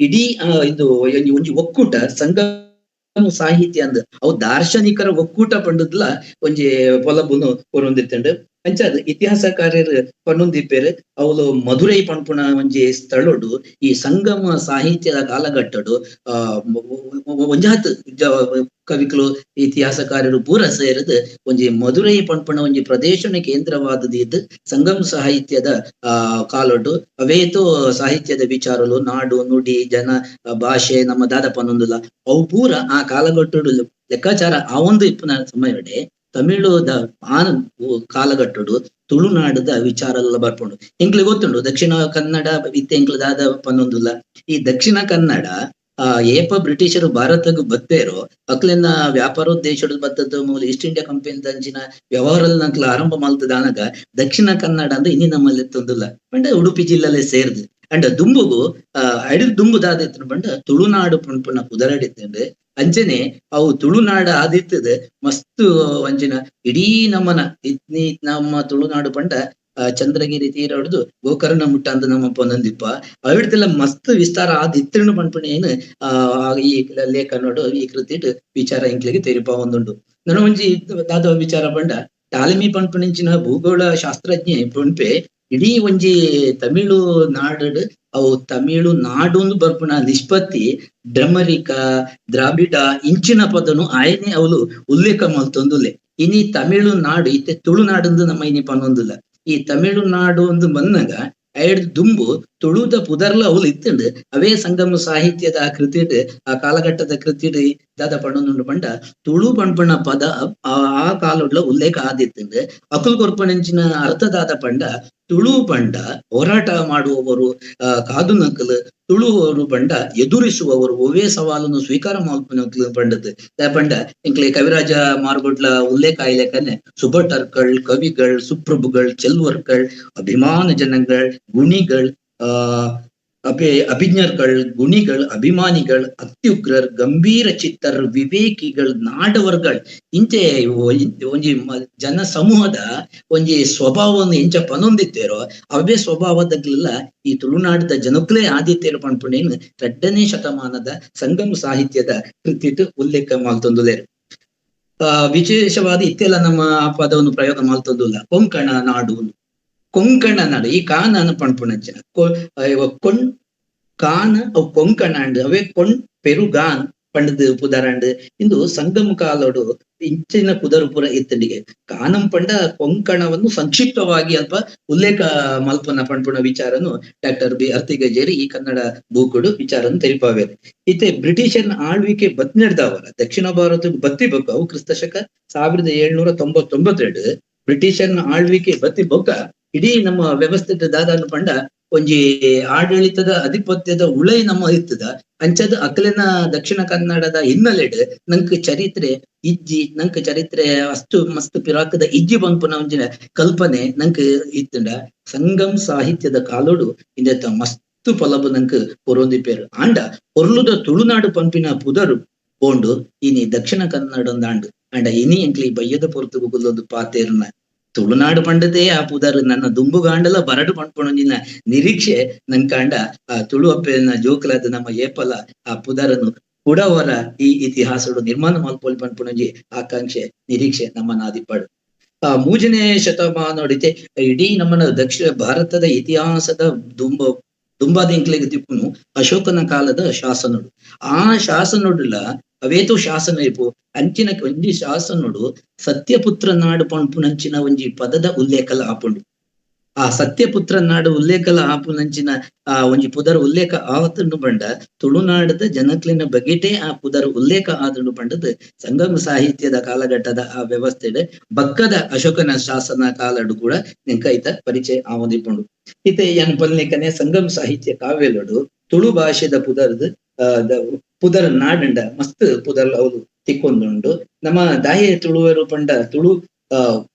ಇಡೀ ಇದು ಒಂಜಿ ಒಕ್ಕೂಟ ಸಂಗಮ ಸಾಹಿತ್ಯ ಅಂದ್ ಅವು ದಾರ್ಶನಿಕರ ಒಕ್ಕೂಟ ಪಂಡದ್ಲ ಒಂಜಿ ಪೊಲಬುನು ಕೊರೊಂದಿತ್ತಂಡು. ಅಂಚಾದ್ ಇತಿಹಾಸಕಾರ್ಯರು ಪನ್ನೊಂದಿಪ್ಪೇರು ಅವಳು ಮಧುರೈ ಪನ್ಪುನ ಒಂಜಿ ಸ್ಥಳೋಡು ಈ ಸಂಗಮ ಸಾಹಿತ್ಯದ ಕಾಲಘಟ್ಟಡು ಒಂಜಾತ್ ಕವಿಗಳು ಇತಿಹಾಸಕಾರರು ಪೂರ ಸೇರಿದ್ ಒಂಜಿ ಮಧುರೈ ಪನ್ಪುನ ಒಂಜಿ ಪ್ರದೇಶನ ಕೇಂದ್ರವಾದದ್ದು ಸಂಗಮ ಸಾಹಿತ್ಯದ ಕಾಲೊಡು. ಅವೇತೋ ಸಾಹಿತ್ಯದ ವಿಚಾರಲು ನಾಡು ನುಡಿ ಜನ ಭಾಷೆ ನಮ್ಮ ದಾದ ಪನ್ನೊಂದುಲ್ಲ ಅವು ಪೂರ ಆ ಕಾಲಘಟ್ಟಡು ಲೆಕ್ಕಾಚಾರ ಆ ಒಂದು ಇಪ್ಪುನ ಸಮಯಡೆ ತಮಿಳುದ ಆ ಕಾಲಘಟ್ಟಡು ತುಳುನಾಡದ ವಿಚಾರ ಎಲ್ಲ ಬರ್ಪುಂಡು. ಎಂಕ್ಲೆ ಗೊತ್ತುಂಡು ದಕ್ಷಿಣ ಕನ್ನಡ ಇತ್ತೆ ಎಂಕ್ಲು ದಾದ ಪನ್ನೊಂದುಲ್ಲ. ಈ ದಕ್ಷಿಣ ಕನ್ನಡ ಏಪ ಬ್ರಿಟಿಷರು ಭಾರತಕ್ಕೆ ಬತ್ತೇರೋ ಅಕ್ಲೆನ ವ್ಯಾಪಾರೋದ್ದೇಶಡು ಬತ್ತದ್ದು ಮೂಲ East India company ದಂಚಿನ ವ್ಯವಹಾರ ಆರಂಭ ಮಲ್ತದಾನಗ ದಕ್ಷಿಣ ಕನ್ನಡ ಅಂದ್ರೆ ಇನ್ನಿ ನಮ್ಮಲ್ಲಿ ಎತ್ತೊಂದುಲ್ಲ ಪಂಡ ಉಡುಪಿ ಜಿಲ್ಲೆಲೆ ಸೇರ್ದು. ಅಂಡ ದುಂಬುಗು ಅಡಿಲ್ ದುಂಬು ದಾದ ಪಂಡ ತುಳುನಾಡು ಪನ್ಪುನ ಪುದರಡಿತ್ತಂಡು. ಅಂಚನೆ ಅವು ತುಳುನಾಡು ಆದಿತ್ತದ ಮಸ್ತ್ ಅಂಚಿನ ಇಡೀ ನಮ್ಮನ ಇತ್ನಿ ನಮ್ಮ ತುಳುನಾಡು ಪಂಡ ಚಂದ್ರಗಿರಿ ತೀರ ಹೊಡೆದು ಗೋಕರ್ಣ ಮುಟ್ಟ ಅಂತ ನಮ್ಮ ಪೊಂದೊಂದಿಪ್ಪ ಅವಿಡ್ದೆಲ್ಲ ಮಸ್ತ್ ವಿಸ್ತಾರ ಆದಿತ್ತಣ್ಣು ಪನ್ಪುಣ ಏನು ಈ ಲೇಖನೋಡು ಈ ಕೃತಿ ವಿಚಾರ ಇಂಕ್ಲಿಗೆ ತೆರಿಪ ಒಂದುಂಡು. ನನ್ನ ಒಂಜಿ ದಾದ ವಿಚಾರ ಪಂಡ ಟಾಲೆಮಿ ಪನ್ಪುಣಿಂಚಿನ ಭೂಗೋಳ ಶಾಸ್ತ್ರಜ್ಞೆ ಪುಣ್ಪೆ ಇಡೀ ಒಂಜಿ ತಮಿಳು ನಾಡು ಅವು ತಮಿಳು ನಾಡು ಬರ್ಪುಣ ನಿಷ್ಪತ್ತಿ ಡ್ರಮರಿಕ ದ್ರಾವಿಡ ಇಂಚಿನ ಪದನು ಆಯನೆ ಅವಳು ಉಲ್ಲೇಖ ಮಲ್ತೊಂದುಲ್ಲೆ. ಇನಿ ತಮಿಳು ನಾಡು ಇತ್ತೆ ತುಳುನಾಡಂದು ನಮ್ಮ ಇನಿ ಪನ್ನೊಂದುಲ್ಲ. ಈ ತಮಿಳುನಾಡು ಒಂದು ಬಂದಾಗ ಐಡ್ ದುಂಬು ತುಳುದ ಪುದರ್ಲ ಅವಳು ಇತ್ತಂಡು. ಅವೇ ಸಂಗಮ ಸಾಹಿತ್ಯದ ಆ ಕೃತಿಡ್ ಆ ಕಾಲಘಟ್ಟದ ಕೃತಿಡ್ ದಾದ ಪಣ್ಣೊಂದುಂಡು ಪಂಡ ತುಳು ಪಣ್ಪಣ ಪದ ಆ ಕಾಲೊಡ್ಲ ಉಲ್ಲೇಖ ಆದಿತ್ತಂಡು. ಅಕುಲ್ ಕೊರ್ಪಣಂಚಿನ ಅರ್ಥದಾದ ಪಂಡ ತುಳು ಪಂಡ ಹೋರಾಟ ಮಾಡುವವರು ಕಾದು ನಕಲು ತುಳುವರು ಪಂಡ ಎದುರಿಸುವವರು ಒವೇ ಸವಾಲನ್ನು ಸ್ವೀಕಾರ ಮಲ್ಪುನಕ್ಲು ಪಂಡದ್ ಪಂಡ ಇಂಕ್ಲೆ ಕವಿರಾಜ ಮಾರ್ಗೊಡ್ಲ ಉಲ್ಲೇಖ ಆಯ್ಲೆಕನೆ ಸುಭಟರ್ಗಳ್ ಕವಿಗಳ್ ಸುಪ್ರಭುಗಳ್ ಚೆಲ್ವರ್ಗಳ್ ಅಭಿಮಾನ ಜನಗಳ್ ಗುಣಿಗಳ್ ಅಭಿಜ್ಞರ್ಗಳ್ ಗುಣಿಗಳ್ ಅಭಿಮಾನಿಗಳ್ ಅತ್ಯುಗ್ರರ್ ಗಂಭೀರ ಚಿತ್ತರ್ ವಿವೇಕಿಗಳ್ ನಾಡವರ್ಗಳ್ ಇಂಚೆ ಒಂಜಿ ಜನ ಸಮೂಹದ ಒಂಜಿ ಸ್ವಭಾವವನ್ನು ಎಂಚ ಪನೊಂದಿತ್ತೇರೋ ಅವೇ ಸ್ವಭಾವದಗ್ಲೆಲ್ಲ ಈ ತುಳುನಾಡದ ಜನಕ್ಲೇ ಆದಿತ್ಯರು ಪನ್ಪುಣೇನು 2ನೇ ಶತಮಾನದ ಸಂಗಮ ಸಾಹಿತ್ಯದ ಕೃತಿಟ್ ಉಲ್ಲೇಖ ಮಾಲ್ತೊಂದುಲೇರು. ವಿಶೇಷವಾದ ಇತ್ತೆಲ್ಲ ನಮ್ಮ ಆ ಪದವನ್ನು ಪ್ರಯೋಗ ಮಾಲ್ತೊಂದುಲ್ಲ. ಕೊಂಕಣ ನಾಡು, ಕೊಂಕಣ ನಾಡು ಈ ಕಾನನ ಪನ್ಪುಣಂಚಿನ ಕೊಣ್ ಕಾನ ಅವು ಕೊಂಕಣ ಅಂಡ್ ಅವೇ ಕೊಣ್ ಪೆರುಗಾನ್ ಪಂಡದು ಪುದರಂಡ್ ಇಂದು ಸಂಗಮ ಕಾಲೋಡು ಇಂಚಿನ ಪುದರು ಪುರ ಇತ್ತಂಡಿಗೆ ಕಾನಂ ಪಂಡ ಕೊಂಕಣವನ್ನು ಸಂಕ್ಷಿಪ್ತವಾಗಿ ಅಲ್ಪ ಉಲ್ಲೇಖ ಮಲ್ಪನ ಪಣ್ಪುಣ ವಿಚಾರನು ಡಾಕ್ಟರ್ ಬಿ ಅರ್ತಿಗಜೇರಿ ಈ ಕನ್ನಡ ಬೂಕುಡು ವಿಚಾರನು ತೆರಿಪಾವೇರು. ಇತ್ತೆ ಬ್ರಿಟಿಷರ್ನ ಆಳ್ವಿಕೆ ಬತ್ ನಡೆದವರ ದಕ್ಷಿಣ ಭಾರತಕ್ಕೆ ಬತ್ತಿ ಬೊಕ್ಕ ಅವು ಕ್ರಿಸ್ತ ಶಕ 1799 ಬ್ರಿಟಿಷರ್ನ ಆಳ್ವಿಕೆ ಬತ್ತಿ ಬೊಕ್ಕ ಇಡೀ ನಮ್ಮ ವ್ಯವಸ್ಥೆ ದಾದಾನು ಪಂಡ ಒಂಜಿ ಆಡಳಿತದ ಅಧಿಪತ್ಯದ ಉಳೈ ನಮ್ಮ ಇತ್ತದ ಅಂಚದ ಅಕ್ಲೆನ ದಕ್ಷಿಣ ಕನ್ನಡದ ಹಿನ್ನೆಲೆಡ್ ನಂಕ್ ಚರಿತ್ರೆ ಇಜ್ಜಿ, ನಂಕ್ ಚರಿತ್ರೆ ಅಷ್ಟು ಮಸ್ತ್ ಪಿರಾಕದ ಇಜ್ಜಿ ಪನ್ಪುನ ಒಂಜಿನ ಕಲ್ಪನೆ ನಂಕ್ ಇತ್ತಂಡ ಸಂಗಮ್ ಸಾಹಿತ್ಯದ ಕಾಲೋಡು ಇಂದೆತ ಮಸ್ತ್ ಪೊಲಬು ನಂಕ್ ಪೊರೊಂದಿಪೇರು. ಆಂಡ ಪೊರ್ಲುದ ತುಳುನಾಡು ಪನ್ಪಿನ ಪುದರು ಪೋಂಡು ಇನಿ ದಕ್ಷಿಣ ಕನ್ನಡ ಒಂದಾಂಡು. ಆಂಡ ಇನಿ ಎಂಕ್ಲಿ ಬಯ್ಯದ ಪೊರ್ತುಗು ಕುಲ್ಲೊಂದು ಪಾತೇರ್ನ ತುಳುನಾಡು ಪಂಡದೇ ಆ ಪುದರ್ ನನ್ನ ದುಂಬುಗಾಂಡಲ ಬರಡು ಪಣ್ಪುಣಂಜಿನ ನಿರೀಕ್ಷೆ ನನ್ಕಾಂಡ ಆ ತುಳು ಅಪ್ಪೆನ ಜೋಕುಲಾದ ನಮ್ಮ ಏಪಲ ಆ ಪುದರನ್ನು ಕುಡವರ ಈ ಇತಿಹಾಸಡು ನಿರ್ಮಾಣ ಮಲ್ಪೊಲಿ ಪನ್ಪುಣಂಜಿ ಆಕಾಂಕ್ಷೆ ನಿರೀಕ್ಷೆ ನಮ್ಮ ನಾದಿಪಾಡು. ಆ 3ನೇ ಶತಮಾನೋಡಿತೆ ಇಡೀ ನಮ್ಮನ ದಕ್ಷಿಣ ಭಾರತದ ಇತಿಹಾಸದ ದುಂಬಾದ ಇಂಕ್ಲೆಗ್ ತಿಪ್ಪುನು ಅಶೋಕನ ಕಾಲದ ಶಾಸನಡು. ಆ ಶಾಸನೊಡುಲ ಅವೇತೋ ಶಾಸನ ಇಪ್ಪು ಅಂಚಿನ ಒಂಜಿ ಶಾಸನೋಡು ಸತ್ಯಪುತ್ರ ನಾಡು ಪನ್ಪುನಂಚಿನ ಒಂಜಿ ಪದದ ಉಲ್ಲೇಖಲ ಆಪುಂಡು. ಆ ಸತ್ಯಪುತ್ರ ನಾಡು ಉಲ್ಲೇಖಲ ಆಪುನಂಚಿನ ಆ ಒಂಜಿ ಪುದರ್ ಉಲ್ಲೇಖ ಆವತ್ತುಂಡು ಪಂಡ ತುಳುನಾಡದ ಜನಕ್ಲೆನ ಬಗೆಟೇ ಆ ಪುದರ್ ಉಲ್ಲೇಖ ಆದುಂಡು ಪಂಡದ್ ಸಂಗಮ ಸಾಹಿತ್ಯದ ಕಾಲಘಟ್ಟದ ಆ ವ್ಯವಸ್ಥೆಡ್ ಬಕ್ಕದ ಅಶೋಕನ ಶಾಸನ ಕಾಲಡು ಕೂಡ ನಿಂಕೈತ ಪರಿಚಯ ಆವೊಂದಿಪ್ಪುಂಡು. ಇತ್ತೆ ಯಾನ್ ಪನ್ಲೆಕ್ಕನೆ ಸಂಗಮ ಸಾಹಿತ್ಯ ಕಾವ್ಯಲುಡು ತುಳು ಭಾಷೆದ ಪುದರ್ದ್ ಪುದರ್ ನಾಡಂಡ ಮಸ್ತ್ ಪುದರ್ ಅವು ತಿಕ್ಕೊಂದುಂಡು. ನಮ್ಮ ದಾಯೆ ತುಳುವರು ಪಂಡ ತುಳು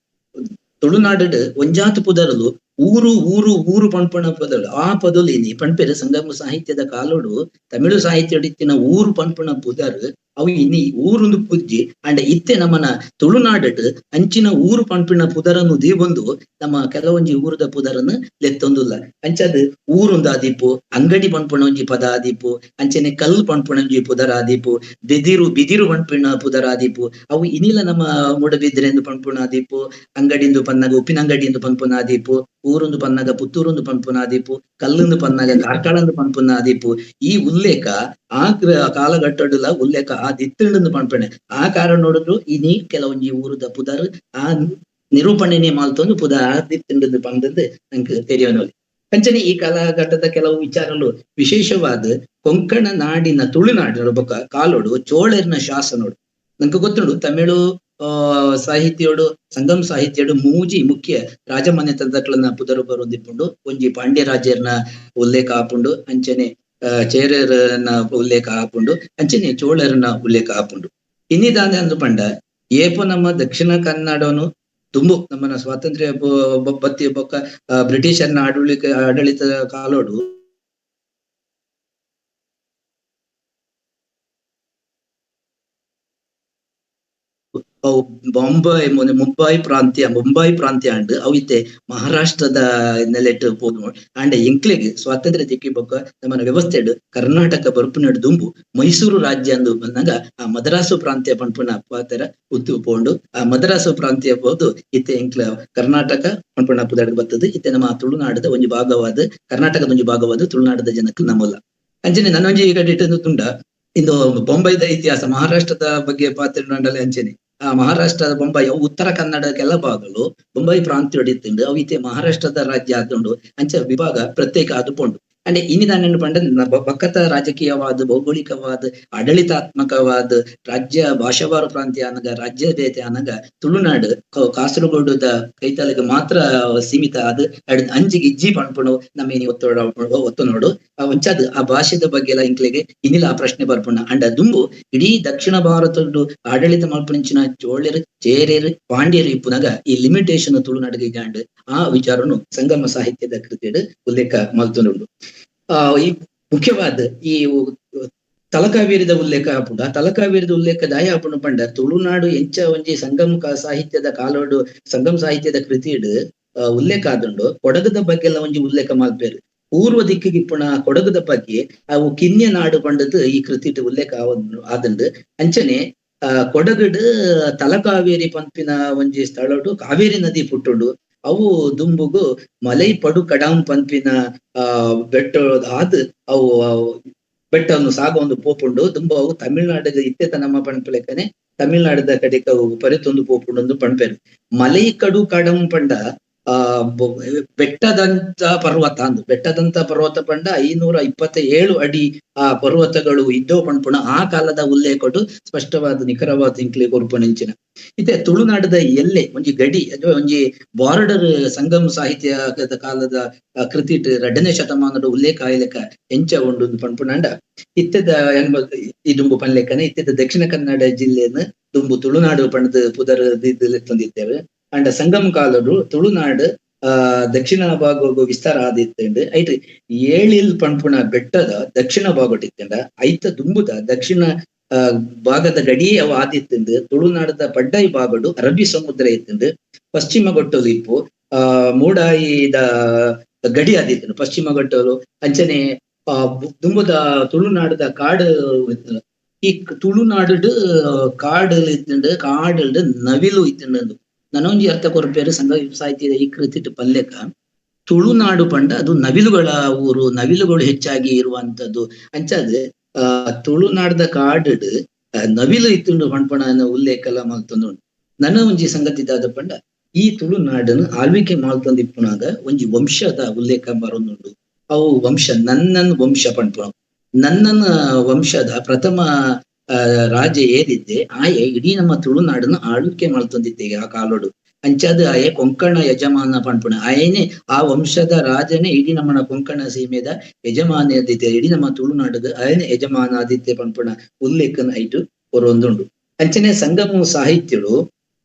ತುಳುನಾಡು ಒಂಜಾತು ಪುದರ್ಲು ಊರು ಊರು ಊರು ಪನ್ಪುನ ಪದಲು ಆ ಪದಲು ಇನಿ ಪನ್ಪೆರ್ ಸಂಗಮ ಸಾಹಿತ್ಯದ ಕಾಲೋಡು ತಮಿಳು ಸಾಹಿತ್ಯಡ್ ಇತ್ತಿನ ಊರು ಪನ್ಪುನ ಪುದರ್ ಅವು ಇನಿ ಊರುಂದು ಪುಜ್ಜಿ. ಅಂಡ ಇತ್ತೆ ನಮ್ಮನ ತುಳುನಾಡಡ್ ಅಂಚಿನ ಊರು ಪನ್ಪಿನ ಪುದರನ್ನು ದೀವೊಂದು ನಮ್ಮ ಕೆಲವೊಂಜಿ ಊರುದ ಪುದರನ್ನು ಲೆತ್ತೊಂದುಲ್ಲ. ಅಂಚಾದ್ ಊರುಂದು ಆದಿಪ್ಪು, ಅಂಗಡಿ ಪನ್ಪುನ ಒಂಜಿ ಪದ ಆದಿಪ್ಪು, ಅಂಚನೆ ಕಲ್ ಪನ್ಪುನ ಒಂಜಿ ಪುದರ್ ಆದಿಪ್ಪು, ಬೆದಿರು ಬಿದಿರು ಪನ್ಪಿನ ಪುದರ್ ಆದಿಪ್ಪು, ಅವು ಇನಿಲ ನಮ್ಮ ಮೂಡಬಿದ್ರೆ ಪನ್ಪುನ ಆದಿಪ್ಪು, ಅಂಗಡಿಂದು ಪನ್ನಾಗ ಉಪ್ಪಿನ ಅಂಗಡಿಂದು ಪನ್ಪುನ ಆದಿಪ್ಪು, ಊರುಂದು ಪನ್ನಾಗ ಪುತ್ತೂರುಂದು ಪನ್ಪುನ ಆದಿಪ್ಪು, ಕಲ್ಲುಂದು ಪನ್ನಾಗ ಕಾರ್ಕಳಂದು ಪನ್ಪುನ ಆದಿಪ್ಪು. ಈ ಉಲ್ಲೇಖ ಆ ಕಾಲಘಟ್ಟಡುಲ ಉಲ್ಲೇಖ ಆದಿತ್ತುಂಡು ಪನ್ಪಣೆ. ಆ ಕಾರಣೋಡು ಇನಿ ಕೆಲವೊಂಜಿ ಊರುದ ಪುದರ್ ಆ ನಿರೂಪಣೆನೆ ಮಾಲ್ತೊಂದು ಪುದರ್ ಆದಿತ್ತುಂಡು ಪಂದದ್ದು ನಂಗೆ ತೆರಿಯೋನೋಲಿ. ಅಂಚನೆ ಈ ಕಾಲಘಟ್ಟದ ಕೆಲವು ವಿಚಾರಗಳು ವಿಶೇಷವಾದ ಕೊಂಕಣ ನಾಡಿನ ತುಳುನಾಡಿನ ಬೊಕ್ಕ ಕಾಲೋಡು ಚೋಳರ್ನ ಶಾಸನೋಡು ನಂಗೆ ಗೊತ್ತುಂಡು. ತಮಿಳು ಸಾಹಿತ್ಯೋಡು ಸಂಗಮ್ ಸಾಹಿತ್ಯೋಡು ಮೂಜಿ ಮುಖ್ಯ ರಾಜಮಾನ್ಯತಂತ್ರಗಳನ್ನ ಪುದರು ಬರೋದಿಪ್ಪುಂಡು. ಒಂಜಿ ಪಾಂಡ್ಯ ರಾಜ್ಯರ್ನ ಉಲ್ಲೇಖ ಆಪುಂಡು, ಅಂಚನೆ ಚೇರರನ ಉಲ್ಲೇಖ ಆಪುಂಡು, ಅಂಚನೆ ಚೋಳರನ ಉಲ್ಲೇಖ ಆಪುಂಡು. ಇನ್ನಿದಾನೆ ಅಂದು ಪಂಡ ಏಪೋ ನಮ್ಮ ದಕ್ಷಿಣ ಕನ್ನಡನು ತುಂಬು ನಮ್ಮನ ಸ್ವಾತಂತ್ರ್ಯ ಬತ್ತಿ ಬೊಕ್ಕ ಬ್ರಿಟಿಷರ್ನ ಆಡಳಿತ ಕಾಲೋಡು ಅವು ಬೊಂಬೈ ಮುಂಬೈ ಪ್ರಾಂತ್ಯ ಮುಂಬೈ ಪ್ರಾಂತ್ಯ ಅಂಡ್ ಅವು ಇತ್ತೆ ಮಹಾರಾಷ್ಟ್ರದ ನೆಲೆಟ್ ಪೋದು. ಅಂಡ ಎಂಕ್ಲೆಗ್ ಸ್ವಾತಂತ್ರ್ಯ ತಿಕ್ಕಿ ಬೊಕ್ಕ ನಮ್ಮನ ವ್ಯವಸ್ಥೆಡ್ ಕರ್ನಾಟಕ ಬರ್ಪುನಡ್ ದುಂಬು ಮೈಸೂರು ರಾಜ್ಯ ಅಂದು ಬಂದಾಗ ಆ ಮದ್ರಾಸು ಪ್ರಾಂತ್ಯ ಪನ್ಪುನ ಪಾತರ ಉತ್ತು ಪೋಂಡು. ಆ ಮದ್ರಾಸು ಪ್ರಾಂತ್ಯ ಪೋದು ಇತ್ತೆ ಎಂಕ್ಲ ಕರ್ನಾಟಕ ಪನ್ಪುನ ಪುದರ್ಡ್ ಬರ್ತದೆ. ಇತ್ತೆ ನಮ್ಮ ತುಳುನಾಡದ ಒಂಜಿ ಭಾಗವಾದ ಕರ್ನಾಟಕದ ಒಂಜಿ ಭಾಗವಾದ ತುಳುನಾಡದ ಜನಕ್ಕೆ ನಮ್ಮಲ್ಲ. ಅಂಚನೆ ನನ್ನೊಂಜಿ ಕಡೆ ತುಂಡ ಇಂದು ಬೊಂಬೈದ ಇತಿಹಾಸ ಮಹಾರಾಷ್ಟ್ರದ ಬಗ್ಗೆ ಪಾತ್ರ ಅಂಚನೆ ಆ ಮಹಾರಾಷ್ಟ್ರದ ಬೊಂಬೈ ಅವು ಉತ್ತರ ಕನ್ನಡ ಕೆಲ ಭಾಗಗಳು ಬೊಂಬೈ ಪ್ರಾಂತ್ಯ ಇತ್ತುಂಡು ಅವು ಇತ್ತೆ ಮಹಾರಾಷ್ಟ್ರದ ರಾಜ್ಯ ಆದುಂಡು. ಅಂಚ ವಿಭಾಗ ಪ್ರತ್ಯೇಕ ಆದು ಪೋಂಡು. ಅಂಡ್ ಇನ್ನಿದಾನ ಪಂಡ ಬಕ್ಕತ ರಾಜಕೀಯವಾದ ಭೌಗೋಳಿಕವಾದ ಆಡಳಿತಾತ್ಮಕವಾದ ರಾಜ್ಯ ಭಾಷಾವಾರು ಪ್ರಾಂತ್ಯ ಅನಗ ರಾಜ್ಯ ಬೇತೆ ಅನಗ ತುಳುನಾಡು ಕಾಸರಗೋಡುದ ಕೈತಲಿಗೆ ಮಾತ್ರ ಸೀಮಿತ ಆದ ಅಂಜಿಗೆ ಇಜ್ಜಿ ಪನ್ಪುಣು ನಮ್ಮ ಒತ್ತಡ ಒತ್ತು ನೋಡು ಒಂಚಾದ ಆ ಭಾಷೆದ ಬಗ್ಗೆ ಎಲ್ಲ ಇಂಕ್ಲೆಗೆ ಇನ್ನಿಲ್ಲ ಆ ಪ್ರಶ್ನೆ ಬರ್ಪುಣ. ಅಂಡ ದುಂಬು ಇಡೀ ದಕ್ಷಿಣ ಭಾರತದ ಆಡಳಿತ ಮಲ್ಪುನಂಚಿನ ಚೋಳರು ಚೇರೇರು ಪಾಂಡ್ಯರು ಇಪ್ಪುನಾಗ ಈ ಲಿಮಿಟೇಷನ್ ತುಳುನಾಡಿಗೆ ಇಜ್ಜಾಂಡ್ ಆ ವಿಚಾರನು ಸಂಗಮ ಸಾಹಿತ್ಯದ ಕೃತಿಯಡು ಉಲ್ಲೇಖ ಮಲ್ತೊಂದುಂಡು. ಈ ಮುಖ್ಯವಾದ ಈ ತಲಕಾವೇರಿದ ಉಲ್ಲೇಖ ಆಪುಂಡು. ಆ ತಲಕಾವೇರಿದ ಉಲ್ಲೇಖ ದಾಯ ಆಪುಂಡು ಪಂಡ ತುಳುನಾಡು ಎಂಚ ಒಂಜಿ ಸಂಗಮ ಸಾಹಿತ್ಯದ ಕಾಲೋಡು ಸಂಗಮ ಸಾಹಿತ್ಯದ ಕೃತಿಯಡು ಉಲ್ಲೇಖ ಆದುಂಡು. ಕೊಡಗದ ಬಗ್ಗೆ ಎಲ್ಲ ಒಂಜಿ ಉಲ್ಲೇಖ ಮಲ್ಪೇರು. ಪೂರ್ವ ದಿಕ್ಕಿಗೆ ಇಪ್ಪುನ ಕೊಡಗದ ಬಗ್ಗೆ ಅವು ಕಿನ್ಯ ನಾಡು ಪಂಡದು ಈ ಕೃತಿಟ್ ಉಲ್ಲೇಖ ಆದುಂಡು. ಅಂಚನೆ ಕೊಡಗಡು ತಲಕಾವೇರಿ ಪಂಪಿನ ಒಂಜಿ ಸ್ಥಳಡು ಕಾವೇರಿ ನದಿ ಪುಟ್ಟುಂಡು. ಅವು ದುಂಬುಗು ಮಲೈ ಪಡು ಕಡಾಂ ಪಂಪಿನ ಬೆಟ್ಟ ಆದ್ ಅವು ಬೆಟ್ಟವನ್ನು ಸಾಗೊಂದು ಪೋಪುಂಡು. ದುಂಬು ಅವು ತಮಿಳ್ನಾಡಿಗೆ ಇತ್ತೆತ ನಮ್ಮ ಪನ್ಪುಲೆಕ್ಕನೆ ತಮಿಳ್ನಾಡದ ಕಡೆಗೆ ಅವು ಪರಿತೊಂದು ಪೋಪುಂಡು ಪನ್ಪೇರು. ಮಲೈ ಕಡು ಕಡಂ ಪಂಡ ಆ ಬೆಟ್ಟದಂತ ಪರ್ವತ ಅಂದು ಬೆಟ್ಟದಂತ ಪರ್ವತ ಪಂಡ 527 ಅಡಿ ಆ ಪರ್ವತಗಳು ಇದ್ದೋ ಪನ್ಪುಣ ಆ ಕಾಲದ ಉಲ್ಲೇಖಡು ಸ್ಪಷ್ಟವಾದ ನಿಖರವಾದ ಇಂಕ್ಲೆ ಕೊರ್ಪುನಂಚಿನ. ಇತ್ತೆ ತುಳುನಾಡದ ಎಲ್ಲೆ ಒಂಜಿ ಗಡಿ ಅಥವಾ ಒಂಜಿ ಬಾರ್ಡರ್ ಸಂಗಮ ಸಾಹಿತ್ಯದ ಕಾಲದ ಕೃತಿಟ್ 2ನೇ ಶತಮಾನದ ಉಲ್ಲೇಖ ಆಯ್ಲೆಕ ಎಂಚ ಉಂಡು ಪನ್ಪುಣಾಂಡ ಇತ್ತೆದ ಈ ದುಂಬು ಪನ್ಲೆಕ್ಕನೆ ಇತ್ತೆದ ದಕ್ಷಿಣ ಕನ್ನಡ ಜಿಲ್ಲೆಯನ್ನು ದುಂಬು ತುಳುನಾಡು ಪಂಡದು ಪುದರ್ ಲೆತ್ತೊಂದಿದ್ದೇವೆ. ಅಂಡ ಸಂಗಮ ಕಾಲಡು ತುಳುನಾಡು ದಕ್ಷಿಣ ಭಾಗವು ವಿಸ್ತಾರ ಆದಿತ್ತಂಡು. ಐಟ್ ಏಳಿಲ್ ಪನ್ಪುಣ ಬೆಟ್ಟದ ದಕ್ಷಿಣ ಭಾಗಟ್ಟಿತ್ತಂಡ ಐತ ದುಂಬುದ ದಕ್ಷಿಣ ಭಾಗದ ಗಡಿ ಅವು ಆದಿತ್ತಂಡು. ತುಳುನಾಡದ ಪಡ್ಡೈ ಭಾಗಡು ಅರಬ್ಬಿ ಸಮುದ್ರ ಇತ್ತಂಡು. ಪಶ್ಚಿಮ ಘಟ್ಟಲು ಇಪ್ಪು ಮೂಡಾಯಿದ ಗಡಿ ಆದಿತ್ತಂಡು ಪಶ್ಚಿಮ ಘಟ್ಟಲು. ಅಂಚನೆ ದುಂಬುದ ತುಳುನಾಡದ ಕಾಡು ಈ ತುಳುನಾಡು ಕಾಡು ಇತ್ತಂಡು, ಕಾಡು ನವಿಲು ಇತ್ತಂಡು. ನನೊಂಜಿ ಅರ್ಥ ಕೊರ್ಪೇರು ಸಂಘ ಸಾಹಿತ್ಯದ ಈ ಕೃತಿಟ್ ಪಲ್ಲೆಕ ತುಳುನಾಡು ಪಂಡ ಅದು ನವಿಲುಗಳ ಊರು, ನವಿಲುಗಳು ಹೆಚ್ಚಾಗಿ ಇರುವಂತದ್ದು. ಅಂಚಾದ್ ತುಳುನಾಡದ ಕಾಡು ನವಿಲು ಇತ್ತುಂಡು ಪನ್ಪಣ ಉಲ್ಲೇಖ ಎಲ್ಲ ಮಲ್ತೊಂದು. ನನ್ನ ಒಂಜಿ ಸಂಗತಿ ದಾದ ಪಂಡ ಈ ತುಳುನಾಡನ್ನು ಆಳ್ವಿಕೆ ಮಾಲ್ತೊಂದಿಪ್ಪುನಾಗ ಒಂಜಿ ವಂಶದ ಉಲ್ಲೇಖ ಬರೊಂದುಂಡು. ಅವು ವಂಶ ನನ್ನನ್ ವಂಶ ಪನ್ಪುನ ನನ್ನನ ವಂಶದ ಪ್ರಥಮ ರಾಜ ಏರಿದ್ದೆ ಆಯೆ ಇಡೀ ನಮ್ಮ ತುಳುನಾಡನ್ನು ಆಳ್ವಿಕೆ ಮಾಲ್ತೊಂದಿತ್ತೆ ಆ ಕಾಲೋಡು. ಅಂಚಾದ ಆಯೆ ಕೊಂಕಣ ಯಜಮಾನ ಪನ್ಪುಣ ಆಯನೆ ಆ ವಂಶದ ರಾಜನೇ ಇಡೀ ನಮ್ಮನ ಕೊಂಕಣ ಸೀಮೆದ ಯಜಮಾನ ಆದಿತ್ತೆ, ಇಡೀ ನಮ್ಮ ತುಳುನಾಡದ ಆಯನೆ ಯಜಮಾನ ಆದಿತ್ಯ ಪನ್ಪುಣ ಉಲ್ಲೇಖನ ಐಟು ಹೊರೊಂದುಂಡು. ಅಂಚನೆ ಸಂಗಮ ಸಾಹಿತ್ಯಡು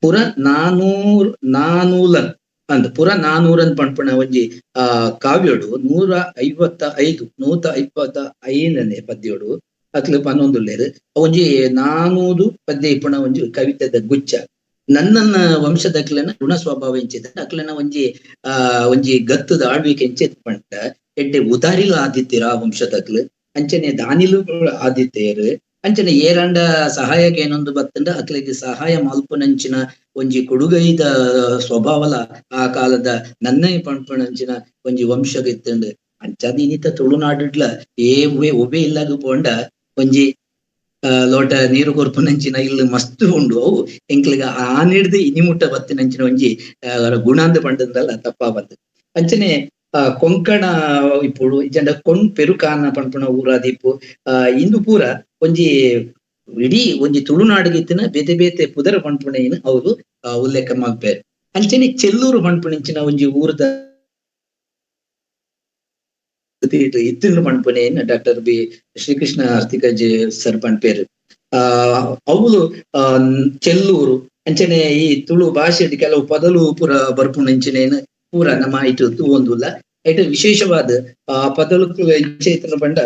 ಪುರ ನಾನೂಲನ್ ಅಂದ್ ಪುರ ನಾನೂರನ್ ಪನ್ಪುಣ ಒಂಜಿ ಆ ಕಾವ್ಯಡು 155 155ನೇ ಪದ್ಯೋಡು ಅಕ್ಲು ಪನ್ನೊಂದುಲ್ಲೇರು. ಒಂಜಿ 400 ಪದ್ಯ ಇಪ್ಪುಣ ಒಂಜಿ ಕವಿತೆದ ಗುಚ್ಛ. ನನ್ನನ್ನ ವಂಶದ ಅಕ್ಲೆನ ಗುಣ ಸ್ವಭಾವ ಎಂಚಿದ ಅಕ್ಲೆನ ಒಂಜಿ ಒಂಜಿ ಗತ್ತದ ಆಳ್ವಿಕೆ ಎಂಚಿತ್ ಪಂಡ ಎಡ್ಡೆ ಉದಾರಿಲು ಆದಿತ್ಯರ ಆ ವಂಶದಕ್ಲು, ಅಂಚನೆ ದಾನಿಲು ಆದಿತ್ಯರು, ಅಂಚನೆ ಏರಂಡ ಸಹಾಯಕ್ಕೆ ಏನೊಂದು ಬತ್ತಂಡ ಅಕ್ಲೆಗೆ ಸಹಾಯ ಮಲ್ಪುನಂಚಿನ ಒಂಜಿ ಕೊಡುಗೈದ ಸ್ವಭಾವಲ ಆ ಕಾಲದ ನನ್ನೈ ಪಣ್ಪಣಂಚಿನ ಒಂಜಿ ವಂಶಗ ಇತ್ತಂಡು. ಅಂಚಾದ ಇನ್ನಿತ ತುಳುನಾಡುಡ್ಲ ಏ ಒಬ್ಬೆ ಇಲ್ಲಾಗ ಪೋಂಡ ಒಂಜಿ ಲೋಟ ನೀರು ಕೊರ್ಪುನಂಚಿನ ಇಲ್ಲಿ ಮಸ್ತ್ ಉಂಡು. ಅವು ಎಂಕ್ಲಿಗ ಆನಿಡ್ದು ಇನಿಮುಟ್ಟ ಬತ್ತಿನಂಚಿನ ಒಂಜಿ ಗುಣಾಂದ ಪಂಡಂದಲ್ಲ ತಪ್ಪಾಬಂದು. ಅಂಚನೆ ಕೊಂಕಣ ಇಪ್ಪುಡು ಇಜ್ಜಂಡ ಕೊಂಡ್ ಪೆರುಕಾನ ಪನ್ಪುನ ಊರಾದಿಪ್ಪು ಇಂದು ಪೂರ ಒಂಜಿ ಇಡೀ ಒಂಜಿ ತುಳುನಾಡಿಗೆ ಬೇತೆ ಬೇತೆ ಪುದರ ಪನ್ಪುಣೆಯನ್ನು ಅವರು ಉಲ್ಲೇಖ ಮಲ್ಪೇರು. ಅಂಚನೆ ಚೆಲ್ಲೂರು ಪನ್ಪುಣಿಂಚಿನ ಒಂಜಿ ಊರದ ಇತ್ತಿನ ಪನ್ಪುಣೆಯನ್ನು doctor B Srikrishna Arthikaje sir ಪನ್ಪೇರು. ಅವುಲು ಚೆಲ್ಲೂರು ಅಂಚನೆ ಈ ತುಳು ಭಾಷೆ ಕೆಲವು ಪದಲು ಪೂರ ಬರ್ಪುಣಂಚಿನೇನು ಪೂರ ನಮ್ಮ ಇಟ್ಟು ತೂವೊಂದುಲ್ಲ. ಇಟ್ಟು ವಿಶೇಷವಾದ ಆ ಪದಲು ಎಂಚ ಪಂಡ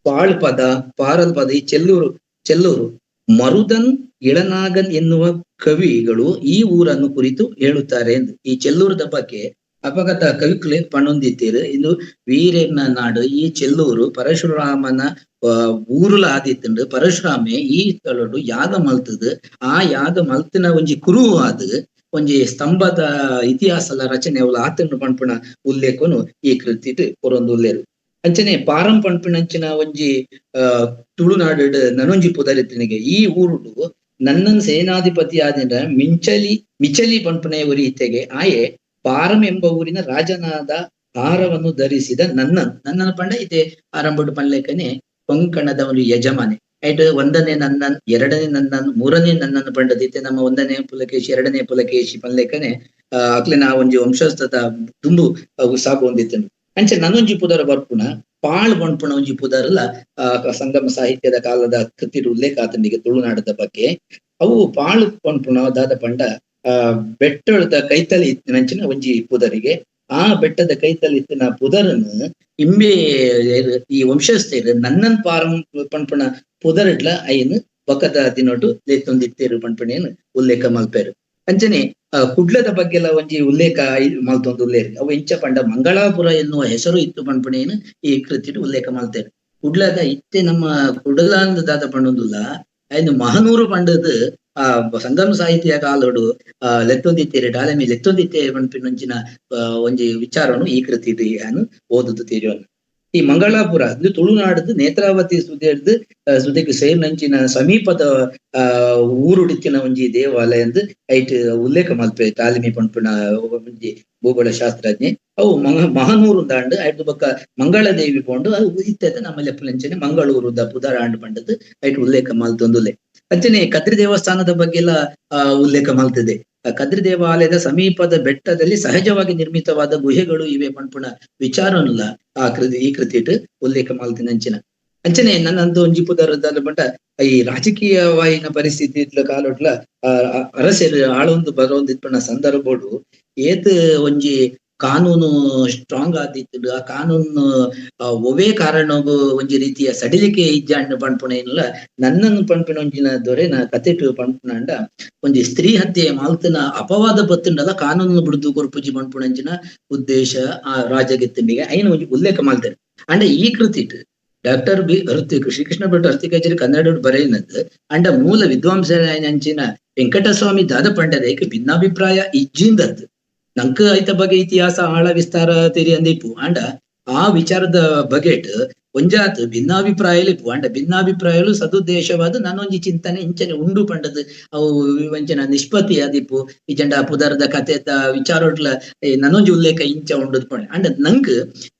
ಪಾಳ್ ಪದ ಪಾರಲ್ ಪದ. ಈ ಚೆಲ್ಲೂರು ಚೆಲ್ಲೂರು ಮರುದನ್ ಇಳನಾಗನ್ ಎನ್ನುವ ಕವಿಗಳು ಈ ಊರನ್ನು ಕುರಿತು ಹೇಳುತ್ತಾರೆ ಎಂದು ಈ ಚೆಲ್ಲೂರದ ಬಗ್ಗೆ ಅಪಗತ ಕವಿಕುಲೆ ಪಣೊಂದಿತ್ತೀರು. ಇದು ವೀರನ ನಾಡು ಈ ಚೆಲ್ಲೂರು ಪರಶುರಾಮನ ಊರುಲ ಆದಿತ್ತುಂಡು. ಪರಶುರಾಮೆ ಈ ಸ್ಥಳಡು ಯಾಗ ಮಲ್ತದು, ಆ ಯಾಗ ಮಲ್ತಿನ ಒಂಜಿ ಕುರು ಆದ ಒಂಜಿ ಸ್ತಂಭದ ಇತಿಹಾಸಲ ರಚನೆ ಅವಲ ಆತನ್ನು ಪನ್ಪುಣ ಉಲ್ಲೇಖನು ಈ ಕೃತಿಟ್ ಕೊರೊಂದು ಉಲ್ಲೇರು. ಅಂಚನೆ ಪಾರಂ ಪನ್ಪಿನಂಚಿನ ಒಂಜಿ ತುಳುನಾಡು ನನೊಂಜಿ ಪುದರಿತ್ತಿನಿಗೆ ಈ ಊರುಡು ನನ್ನನ್ ಸೇನಾಧಿಪತಿ ಆದ ಮಿಚಲಿ ಪನ್ಪುಣೆ ಇತ್ತೆಗೆ ಆಯೆ ಪಾರಂ ಎಂಬ ಊರಿನ ರಾಜನಾದ ಹಾರವನ್ನು ಧರಿಸಿದ ನನ್ನನ್ ನನ್ನನ ಪಂಡ ಇದೇ ಆರಂಭಡು ಪನ್ಲೇಕನೆ ಕೊಂಕಣದ ಒಂದು ಯಜಮಾನೆ. ಐಟ್ ಒಂದನೇ ನನ್ನನ್, ಎರಡನೇ ನನ್ನನ್, ಮೂರನೇ ನನ್ನನ್ ಪಂಡದಿತ್ತೆ ನಮ್ಮ ಒಂದನೇ ಪುಲಕೇಶಿ, ಎರಡನೇ ಪುಲಕೇಶಿ ಪನ್ಲೇಕನೆ ಅಕ್ಲೆನ ಒಂಜಿ ವಂಶಸ್ಥದ ದುಂಬು ಸಾಗುವಂದಿತ್ತನು. ಅಂಚೆ ನನ್ನೊಂಜಿ ಪುದರ ಬರ್ಪುಣ ಪಾಳ್ ಪನ್ಪುಣ ಒಂಜಿ ಪುದರಲ್ಲ ಸಂಗಮ ಸಾಹಿತ್ಯದ ಕಾಲದ ಕೃತಿ ಉಲ್ಲೇಖ ಆತನಿಗೆ ತುಳುನಾಡದ ಬಗ್ಗೆ. ಅವು ಪಾಳು ಪನ್ಪುಣ ದಾದ ಪಂಡ ಬೆಟ್ಟದ ಕೈತಲಿ ಇತ್ತಿನಂಚಿನ ಒಂಜಿ ಪುದರಿಗೆ ಆ ಬೆಟ್ಟದ ಕೈತಲಿ ಇತ್ತಿನ ಪುದರನ್ನು ಇಂಬೆ ಈ ವಂಶಸ್ಥರು ನನ್ನನ್ ಪಾರಂ ಪನ್ಪುಣ ಪುದರಿಡ್ಲ ಐನ್ ಬಕದ ದಿನೊಟು ಲೇತೊಂದಿತ್ತೇರು ಪನ್ಪುಣೇನು ಉಲ್ಲೇಖ ಮಲ್ಪೇರು. ಅಂಚನೆ ಕುಡ್ಲದ ಬಗ್ಗೆ ಎಲ್ಲ ಒಂಜಿ ಉಲ್ಲೇಖ ಮಲ್ತೊಂದು ಉಲ್ಲೇಖ ಅವು ಎಂಚ ಪಂಡ ಮಂಗಳಾಪುರ ಎನ್ನುವ ಹೆಸರು ಇತ್ತು ಪನ್ಪುಣೇನು ಈ ಕೃತಿಡು ಉಲ್ಲೇಖ ಮಲ್ತೇರು. ಕುಡ್ಲದ ಇತ್ತೆ ನಮ್ಮ ಕುಡಲ ಅಂದ ದಾದ ಪಂಡೊಂದುಲ್ಲ ಐನು ಮಹನೂರು ಪಂಡದು ಆ ಸಂಗಮ ಸಾಹಿತ್ಯ ಕಾಲೋಡು ಲೆತ್ತೊಂದಿತ್ತೇರಿ ಡಾಲೆಮಿ ಲೆತ್ತೊಂದಿತ್ತೇ ಪನ್ಪಿನಂಚಿನ ಒಂಜಿ ವಿಚಾರನು ಈ ಕೃತಿ ಓದುದು ತೀರಿಯೋನು. ಈ ಮಂಗಳಾಪುರ ಇದು ತುಳುನಾಡದು ನೇತ್ರಾವತಿ ಸುದೇರ್ದು ಸುದೆಗೆ ಸೇರಿನಂಚಿನ ಸಮೀಪದ ಊರುಡಿತ್ತಿನ ಒಂಜಿ ದೇವಾಲಯ ಅಂದ್ ಐಟ್ ಉಲ್ಲೇಖ ಮಲ್ಪೆ ತಾಲಿಮಿ ಪನ್ಪಿನ ಒಂಜಿ ಭೂಗೋಳ ಶಾಸ್ತ್ರಜ್ಞೆ. ಅವು ಮಹನೂರು ದಾಂಡು ಐಟ್ ಬೊಕ್ಕ ಮಂಗಳದೇವಿ ಪೋಂಡು ಅದು ಇತ್ತದ ನಮ್ಮ ಲೆಪ್ಪುಲಂಚನೆ ಮಂಗಳೂರು the ಪುದರಾಂಡ್ ಪಂಡದು ಐಟ್ ಉಲ್ಲೇಖ ಮಲ್ತೊಂದುಲ್ಲೆ. ಅಂಚನೆ ಕದ್ರಿ ದೇವಸ್ಥಾನದ ಬಗ್ಗೆ ಎಲ್ಲ ಉಲ್ಲೇಖ ಮಲ್ತಿದೆ. ಕದ್ರಿ ದೇವಾಲಯದ ಸಮೀಪದ ಬೆಟ್ಟದಲ್ಲಿ ಸಹಜವಾಗಿ ನಿರ್ಮಿತವಾದ ಗುಹೆಗಳು ಇವೆ ಪನ್ಪುಣ ವಿಚಾರನುಲ್ಲ ಆ ಕೃತಿ ಈ ಕೃತಿಟ್ ಉಲ್ಲೇಖ ಮಲ್ತಿನ ಅಂಚಿನ. ಅಂಚನೆ ನನ್ನಂದು ಒಂಜಿ ಪುದರದಲ್ಲಿ ಬಂಟ ಈ ರಾಜಕೀಯವಾಯಿನ ಪರಿಸ್ಥಿತಿ ಇತ್ಲ ಕಾಲೊಟ್ಲ ಅರಸರು ಆಳೊಂದು ಬರೋಂದು ಇತ್ಪಣ್ಣ ಸಂದರ್ಭೋಡು ಏತ್ ಒಂಜಿ ಕಾನೂನು ಸ್ಟ್ರಾಂಗ್ ಆದಿತ್ತು. ಆ ಕಾನೂನು ಒವೇ ಕಾರಣಗೂ ಒಂಜಿ ರೀತಿಯ ಸಡಿಲಿಕೆ ಇಜ್ಜಾಂಡ್ ಪನ್ಪುಣ ಏನಿಲ್ಲ ನನ್ನನ್ನು ಪನ್ಪಿನ ಒಂಜಿನ ದೊರೆನ ಕತೆಟು ಪನ್ಪುಣಂಡ ಒಂಜಿ ಸ್ತ್ರೀ ಹತ್ಯೆ ಮಾಲ್ತನ ಅಪವಾದ ಬತ್ತುಂಡಲ ಕಾನೂನು ಬಿಡುದು ಕೊರ್ಪುಜಿ ಪನ್ಪುಣಂಚಿನ ಉದ್ದೇಶ ಆ ರಾಜಗೆತ್ತನಿಗೆ ಐನ ಒಂಜಿ ಉಲ್ಲೇಖ ಮಾಡ್ತಾರೆ. ಅಂಡ ಈ ಕೃತಿಟ್ ಡಾಕ್ಟರ್ ಬಿ ಹೃತಿಕ್ ಶ್ರೀಕೃಷ್ಣ ಭಟ್ ಹರ್ತಿಕಚೇರಿ ಕನ್ನಡ ಬರೆಯಿನದ್ದು ಅಂಡ ಮೂಲ ವಿದ್ವಾಂಸರಾಯನಂಚಿನ ವೆಂಕಟಸ್ವಾಮಿ ದಾದ ಪಂಡರೇಕ್ ಭಿನ್ನಾಭಿಪ್ರಾಯ ಇಜ್ಜಿಂದದ್ದು. ನಂಕ ಐತ ಬಗ್ಗೆ ಇತಿಹಾಸ ಆಳ ವಿಸ್ತಾರ ತೆರಿ ಅಂದಿಪ್ಪು ಅಂಡ ಆ ವಿಚಾರದ ಬಗೆಟ್ ಒಂಜಾತ್ ಭಿನ್ನಾಭಿಪ್ರಾಯಲು ಇಪ್ಪು ಅಂಡ ಭಿನ್ನಾಭಿಪ್ರಾಯಲು ಸದುದ್ದೇಶವಾದ ನಾನೊಂಜಿ ಚಿಂತನೆ ಇಂಚನೆ ಉಂಡು ಪಂಡದು ಅವು ಒಂಚನ ನಿಷ್ಪತ್ತಿ ಆದಿಪ್ಪು ಈ ಜಂಡ ಪುದರ್ದ ಕಥೆತ ವಿಚಾರೊಟ್ಲ ನನೊಂಜಿ ಉಲ್ಲೇಖ ಇಂಚ ಉಂಡು ಪಂಡ ಅಂಡ ನಂಕ್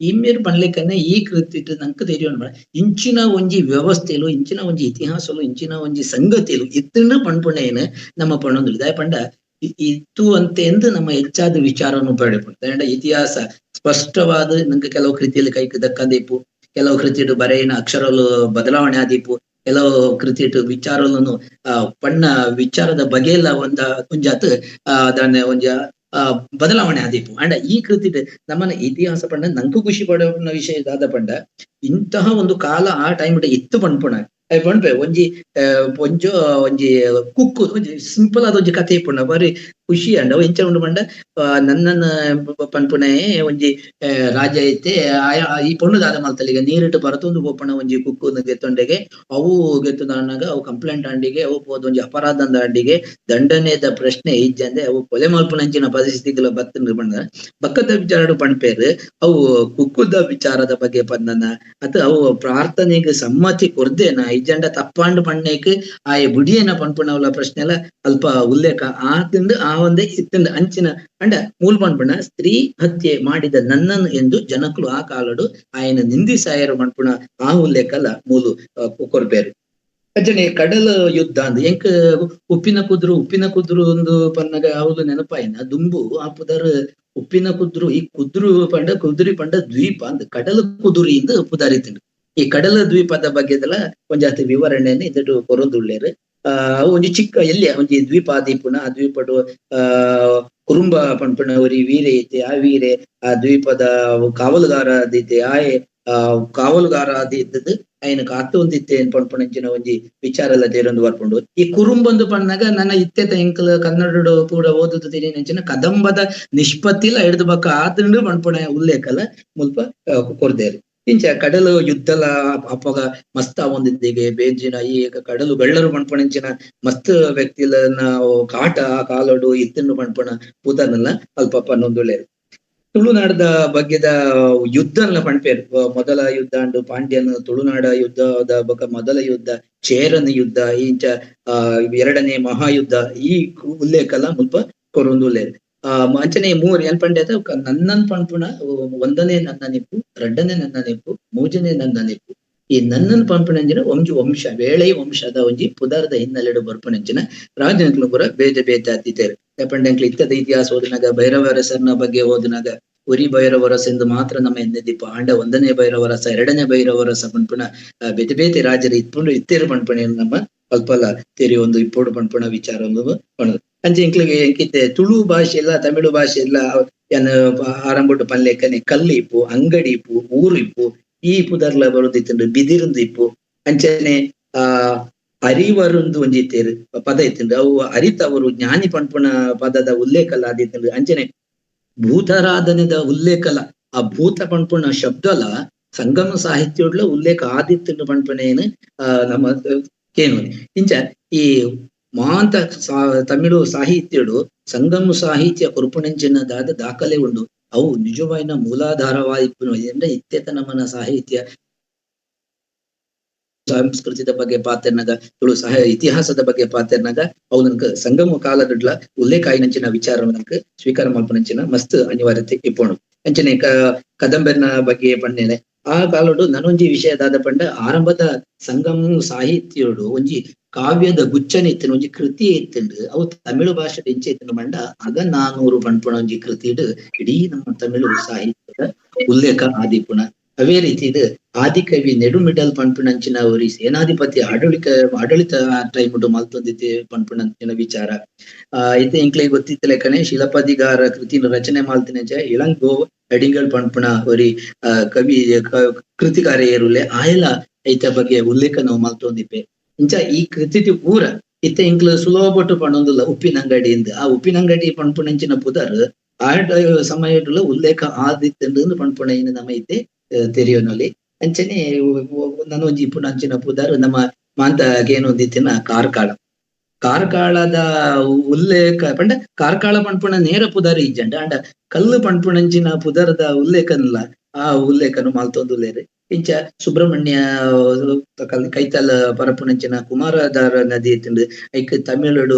ಇಮ್ಮೇರ್ ಪನ್ಲೆಕ್ಕನೆ ಈ ಕೃತಿ ನಂಕ್ ತೆರಿಯೋಣ ಇಂಚಿನ ಒಂಜಿ ವ್ಯವಸ್ಥೆಲು ಇಂಚಿನ ಒಂಜಿ ಇತಿಹಾಸಲು ಇಂಚಿನ ಒಂಜಿ ಸಂಗತಿಲು ಇತ್ತಂಡು ಪಣ್ಪುಣೇನು ನಮ್ಮ ಪಣ್ಣೊಂದು ದಾಯ ಪಂಡ ಇತ್ತು ಅಂತ ಎಂದು ನಮ್ಮ ಹೆಚ್ಚಾದ ವಿಚಾರವನ್ನು ಪಡೆಪುಂಡು. ಇತಿಹಾಸ ಸ್ಪಷ್ಟವಾದ ನಂಗೆ ಕೆಲವು ಕೃತಿಯಲ್ಲಿ ಕೈಕ್ ದಕ್ಕಂದಿಪ್ಪು, ಕೆಲವು ಕೃತಿಡು ಬರೆಯಿನ ಅಕ್ಷರಲು ಬದಲಾವಣೆ ಆದಿಪ್ಪು, ಕೆಲವು ಕೃತಿಟು ವಿಚಾರలను ಪಣ್ಣ ವಿಚಾರದ ಬಗೆಯೆಲ್ಲ ಒಂದ ಒಂಜಾತ್ ಅದನ್ನ ಒಂಜ ಬದಲಾವಣೆ ಆದಿಪ್ಪು. ಅಂಡ ಈ ಕೃತಿ ನಮ್ಮನ್ನ ಇತಿಹಾಸ ಪಂಡ ನಂಕು ಖುಷಿ ಪಡೋ ವಿಷಯ ದಾದ ಪಂಡ ಇಂತಹ ಒಂದು ಕಾಲ ಆ ಟೈಮ್ ಇತ್ತು ಪಣ್ಪುಣ ಪಣ್ಪೆ ಒಂಜಿ ಒಂಜೋ ಒಂಜಿ ಕುಕ್ಕು ಒಂಜಿ ಸಿಂಪಲ್ ಆದ ಒಂಜಿ ಕತೆ ಇಪ್ಪುಂಡ ಬಾರಿ ಖುಷಿ ಅಂಡ ಎಂಚ ಉಂಡು ಪಂಡ ನನ್ನನ್ನ ಪನ್ಪುಣೆ ಒಂಜಿ ರಾಜ ಐತೆ ಆಯಾ ಈ ಪೊಣ್ಣು ದಾದ ಮಲ್ತಲಿಗೆ ನೀರಿಟ್ಟು ಬರತೊಂದು ಪೋಪಣ ಒಂಜಿ ಕುಕ್ಕು ಗೆತ್ತೊಂಡೆಗೆ ಅವು ಗೆತ್ತುದಾನಾಗ ಅವು ಕಂಪ್ಲೇಂಟ್ ಅಂಡಿಗೆ ಅವು ಪೋದ ಒಂಜಿ ಅಪರಾಧದ ಅಂಡಿಗೆ ದಂಡನೆದ ಪ್ರಶ್ನೆ ಇಜ್ಜಂದೆ ಅವು ಕೊಲೆ ಮಲ್ಪುನಂಚಿನ ಪರಿಸ್ಥಿತಿಗಳ ಬತ್ತ ಪಂಡ ಬಕ್ಕದ ವಿಚಾರ ಪಣ್ಪೇರು ಅವು ಕುಕ್ಕುದ ವಿಚಾರದ ಬಗ್ಗೆ ಪಂದನ ಅತ ಅವು ಪ್ರಾರ್ಥನೆಗೆ ಸಮ್ಮತಿ ಕೊರ್ದೇನ ಇಜ್ಜಂಡ ತಪ್ಪಾಂಡು ಪಣ್ಣೇಕ್ ಆಯ ಬುಡಿಯನ ಪಣ್ಪುಣವಲ ಪ್ರಶ್ನೆ ಎಲ್ಲ ಅಲ್ಪ ಉಲ್ಲೇಖ ಆತಿಂದು ಆ ಒಂದೇ ಇತ್ತಿಂದ ಅಂಚಿನ ಅಂಡ ಮೂಲ ಪಣ್ಪುಣ ಸ್ತ್ರೀ ಹತ್ಯೆ ಮಾಡಿದ ನನ್ನನ್ನು ಎಂದು ಜನಕಲು ಆ ಕಾಲಡು ಆಯನ ನಿಂದಿಸಾಯರು ಪಣ್ಪುಣ ಆ ಉಲ್ಲೇಖಲ ಮೂಲು ಕೊರ್ಬೇರು. ಅಜ್ಜನೆ ಕಡಲ ಯುದ್ಧ ಅಂದ್ ಎಂಕ್ ಉಪ್ಪಿನ ಕುದ್ರು ಒಂದು ಪನ್ನಗ ಹೌದು ನೆನಪಾಯಿನ ದುಂಬು ಆ ಪುದರ್ ಉಪ್ಪಿನ ಕುದ್ರು ಈ ಕುದ್ರು ಪಂಡ ಕುದುರಿ ಪಂಡ ದ್ವೀಪ ಅಂದ್ ಕಡಲ ಕುದುರಿ ಇಂದು ಪುದರಿತಿಂಡು. ಈ ಕಡಲ ದ್ವೀಪದ ಬಗ್ಗೆದೆಲ್ಲ ಒಂಜಾತಿ ವಿವರಣೆಯನ್ನು ಇದಡು ಕೊರೊಂದುಳ್ಳೇರು. ಒಂಜಿ ಚಿಕ್ಕ ಎಲ್ಲಿ ಒಂಜಿ ದ್ವೀಪ ದೀಪುನ ಆ ದ್ವೀಪಡು ಕುರುಂಬ ಪಣ್ಪುಣ ಒರಿ ವೀರೆ ಐತೆ, ಆ ವೀರೆ ಆ ದ್ವೀಪದ ಕಾವಲುಗಾರ ದೀತೆ ಆಯೆ ಆ ಕಾವಲುಗಾರ ಇದ್ದದ್ದು ಆಯ್ನ ಕಾತು ಒಂದಿತ್ತೆ ಪಣ್ಪುಣಂಚಿನ ಒಂಜಿ ವಿಚಾರ ಎಲ್ಲ ತೇರೊಂದು ಬರ್ಪುಂಡು. ಈ ಕುರುಂಬೊಂದು ಪಣ್ಣಾಗ ನನ್ನ ಇತ್ತೆತ ಎಂಕಲ್ ಕನ್ನಡ ಪೂರ ಓದುದು ತಿರಿನಂಚಿನ ಕದಂಬದ ನಿಷ್ಪತ್ತಿಲ ಹಿಡಿದು ಬಕ್ಕ ಆತಂಡು ಪಣ್ಪುಣ ಉಲ್ಲೇಖಲ ಮುಲ್ಪ ಕೊರ್ದೇರು. ಇಂಚ ಕಡಲು ಯುದ್ಧಲ ಅಪ್ಪಗ ಮಸ್ತ್ ಒಂದಿದ್ದಿಗೆ ಬೇಂಜಿನ ಈ ಕಡಲು ಬೆಳ್ಳರು ಪಣ್ಪಣಂಚಿನ ಮಸ್ತ್ ವ್ಯಕ್ತಿಲನ್ನ ಕಾಟ ಕಾಲಡು ಇತ್ತನ್ನು ಪಣ್ಪಣ ಪೂತನಲ್ಲ ಅಲ್ಪ ಪನ್ನೊಂದುಳ್ಳೇರು. ತುಳುನಾಡದ ಬಗ್ಗೆದ ಯುದ್ಧನ ಪಣ್ಪೇರು. ಮೊದಲ ಯುದ್ಧ ಅಂಡು ಪಾಂಡ್ಯನ ತುಳುನಾಡ ಯುದ್ಧದ ಬೊಕ ಮೊದಲ ಯುದ್ಧ ಚೇರನ ಯುದ್ಧ ಇಂಚ ಎರಡನೇ ಮಹಾಯುದ್ಧ ಈ ಉಲ್ಲೇಖಲ ಮುಲ್ಪ ಕೊರೊಂದುಳ್ಳೇರು. ಅಂಚನೆ ಮೂರ್ ಏನ್ ಪಂಡ್ಯತ ನನ್ನನ್ ಪಣ್ಪುಣ ಒಂದನೇ ನನ್ನ ನಿಪ್ಪು, ಎರಡನೇ ನನ್ನ ನಿಪ್ಪು, ಮೂರನೇ ನನ್ನ ನಿಪ್ಪು. ಈ ನನ್ನನ್ ಪಂಪುಣಂಜಿನ ಒಂಜಿ ವಂಶ ವೇಳೆ ವಂಶದ ಒಂಜಿ ಪುದರ್ದ ಹಿನ್ನೆಲೆಡು ಬರ್ಪುಣಂಚಿನ ರಾಜನಕ್ಲು ಪೂರ ಬೇತೆ ಬೇತೆ ಅತಿಥೇರು. ಪಂಡ್ಯಂಕ್ಲು ಇತ್ತದ ಇತಿಹಾಸ ಓದಿನಾಗ ಭೈರವರಸನ ಬಗ್ಗೆ ಓದಿನಾಗ ಉರಿ ಭೈರವರಸ ಎಂದು ಮಾತ್ರ ನಮ್ಮ ಎನ್ನೆದಿಪ್ಪ ಆಂಡ ಒಂದನೇ ಭೈರವರಸ ಎರಡನೇ ಭೈರವರಸ ಪಣ್ಪುಣ ಬೇತೆ ಬೇತೆ ರಾಜರು ಇತ್ಪುಂಡು ಇತ್ತೇರು ಪಣ್ಪುಣ ನಮ್ಮ ಅಲ್ಪಲ ತೆರಿ ಒಂದು ಇಪ್ಪೋಡು ಪಣ್ಪುಣ ವಿಚಾರ ಒಂದು ಪಣದು. ಅಂಚೆ ಎಂಕ್ಲಿಗೆ ಎಂಕಿತ್ತೆ ತುಳು ಭಾಷೆ ಇಲ್ಲ ತಮಿಳು ಭಾಷೆ ಇಲ್ಲ ಏನ್ ಆರಂಭಟ್ಟು ಪನ್ಲೇಕನೆ ಕಲ್ಲು ಇಪ್ಪು ಅಂಗಡಿ ಇಪ್ಪು ಊರು ಇಪ್ಪು ಈ ಪುದರ್ಲ ಬರೋದಿತ್ತುಂಡು ಬಿದಿರಂದು ಇಪ್ಪು. ಅಂಚನೆ ಆ ಅರಿವರುಂದು ಒಂಜಿ ಇತ್ತೇರು ಪದ ಇತ್ತುಂಡು ಅವು ಅರಿತವರು ಜ್ಞಾನಿ ಪಣ್ಪುಣ ಪದದ ಉಲ್ಲೇಖಲ ಆದಿತ್ತುಂಡು. ಅಂಚನೆ ಭೂತಾರಾಧನೆದ ಉಲ್ಲೇಖಲ ಆ ಭೂತ ಪಣ್ಪುಣ ಶಬ್ದಲ ಸಂಗಮ ಸಾಹಿತ್ಯೊಡ್ಲ ಉಲ್ಲೇಖ ಆದಿತ್ತುಂಡು ಪಣ್ಪುಣೇನು ನಮ್ಮ ಕೇನು. ಇಂಚ ಈ ಮಾಂತ ತಮಿಳು ಸಾಹಿತ್ಯಡು ಸಂಗಮ ಸಾಹಿತ್ಯ ಕೊರುಪುಣಂಚಿನದಾದ ದಾಖಲೆ ಉಂಡು. ಅವು ನಿಜವಾಯಿನ ಮೂಲಾಧಾರವಾಯಿಪ್ಪುನು ಅಂದ್ರೆ ಇತ್ತೆತ ನಮ್ಮನ ಸಾಹಿತ್ಯ ಸಂಸ್ಕೃತಿದ ಬಗ್ಗೆ ಪಾತೆರ್ನಗ ತುಳು ಸಹ ಇತಿಹಾಸದ ಬಗ್ಗೆ ಪಾತೆರ್ನಗ ಅವು ನನ್ಕ ಸಂಗಮ ಕಾಲದಡ್ಲ ಉಲ್ಲೇಖ ಆಯಿನಂಚಿನ ವಿಚಾರ ನನ್ಕ ಸ್ವೀಕಾರ ಮಲ್ಪನಂಚಿನ ಮಸ್ತ್ ಅನಿವಾರ್ಯತೆ ಇಪ್ಪುಂಡು. ಅಂಚನೆ ಕದಂಬೆರ್ನ ಬಗ್ಗೆ ಪಣ್ಣೆಲೆ ಆ ಕಾಲಡು ನನೊಂಜಿ ವಿಷಯದಾದ ಪಂಡ ಆರಂಭದ ಸಂಗಮ ಸಾಹಿತ್ಯಡು ಒಂಜಿ ಕಾವ್ಯದ ಗುಚ್ಚನೆ ಇತ್ತನು ಒಂಜಿ ಕೃತಿ ಇತ್ತುಂಡು ಅವು ತಮಿಳು ಭಾಷೆ ಇಂಚೆ ಇತ್ತುಂಡು ಪಂಡ ಅಗ ನಾನೂರು ಪಣ್ಪುಣ ಒಂಜಿ ಕೃತಿಡು ಇಡೀ ನಮ್ಮ ತಮಿಳು ಸಾಹಿತ್ಯದ ಉಲ್ಲೇಖ ಆದಿಪುಣ. ಅವೇ ರೀತಿ ಇದು ಆದಿಕವಿ ನೆಡುಮಿಡಲ್ ಪಣ್ಪುಣಂಚಿನ ಒರಿ ಸೇನಾಧಿಪತಿ ಆಡಳಿತ ಟೈಮ್ ಮಲ್ತೊಂದಿತ್ತೆ ಪಣ್ಪುಣಂಚಿನ ವಿಚಾರ. ಇತ್ತೆ ಎಂಕ್ಲೆ ಗೊತ್ತಿತ್ತ ಲೆಕ್ಕನೆ ಶಿಲಪದಿಗಾರ ಕೃತಿನ ರಚನೆ ಮಾಲ್ತಿನ ಇಳಂಗೋ ಅಡಿಂಗಲ್ ಪಣ್ಪುಣ ಒರಿ ಕವಿ ಕೃತಿಕಾರ ಏರುಲೆ ಆಯಲ ಐತ ಬಗ್ಗೆ ಉಲ್ಲೇಖ ನಾವು ಮಲ್ತೊಂದಿಪ್ಪೆ. ಇಂಚ ಈ ಕೃತಿ ಪೂರ ಇತ್ತೆ ಇಂಕ್ಲು ಸುಲಭಪಟ್ಟು ಪಣೊಂದುಲ್ಲ ಉಪ್ಪಿನಂಗಡಿ ಇಂದ ಆ ಉಪ್ಪಿನಂಗಡಿ ಪಣ್ಪುಣಂಚಿನ ಪುದರ್ ಆ ಸಮಯಡುಲ ಉಲ್ಲೇಖ ಆದಿತ್ತಂಡು ಪಣ್ಪುಣ ಏನು ನಮ್ಮ ಇತ್ತೆ ತೆರಿಯೋನಲ್ಲಿ. ಅಂಚನೆ ನನೊಂಜಿ ಇಪ್ಪುನಂಚಿನ ಪುದರ್ ನಮ್ಮ ಮಾಂತ ಗೇನೊಂದಿತ್ತಿನ ಕಾರ್ಕಳ. ಕಾರ್ಕಳದ ಉಲ್ಲೇಖ ಪಂಡ ಕಾರ್ಕಳ ಪನ್ಪುಣ ನೇರ ಪುದರ್ ಇಜ್ಜಂಡ ಅಂಡ ಕಲ್ಲು ಪನ್ಪುಣಂಚಿನ ಪುದರ್ದ ಉಲ್ಲೇಖನ್ಲ ಆ ಉಲ್ಲೇಖನು ಮಲ್ತೊಂದುಲ್ಲೆರ್. ಇಂಚ ಸುಬ್ರಹ್ಮಣ್ಯ ಕೈತಲ್ ಪರಪುಣಂಚಿನ ಕುಮಾರಧಾರ ನದಿ ಇತ್ತುಂಡು. ಐಕ್ ತಮಿಳುಡು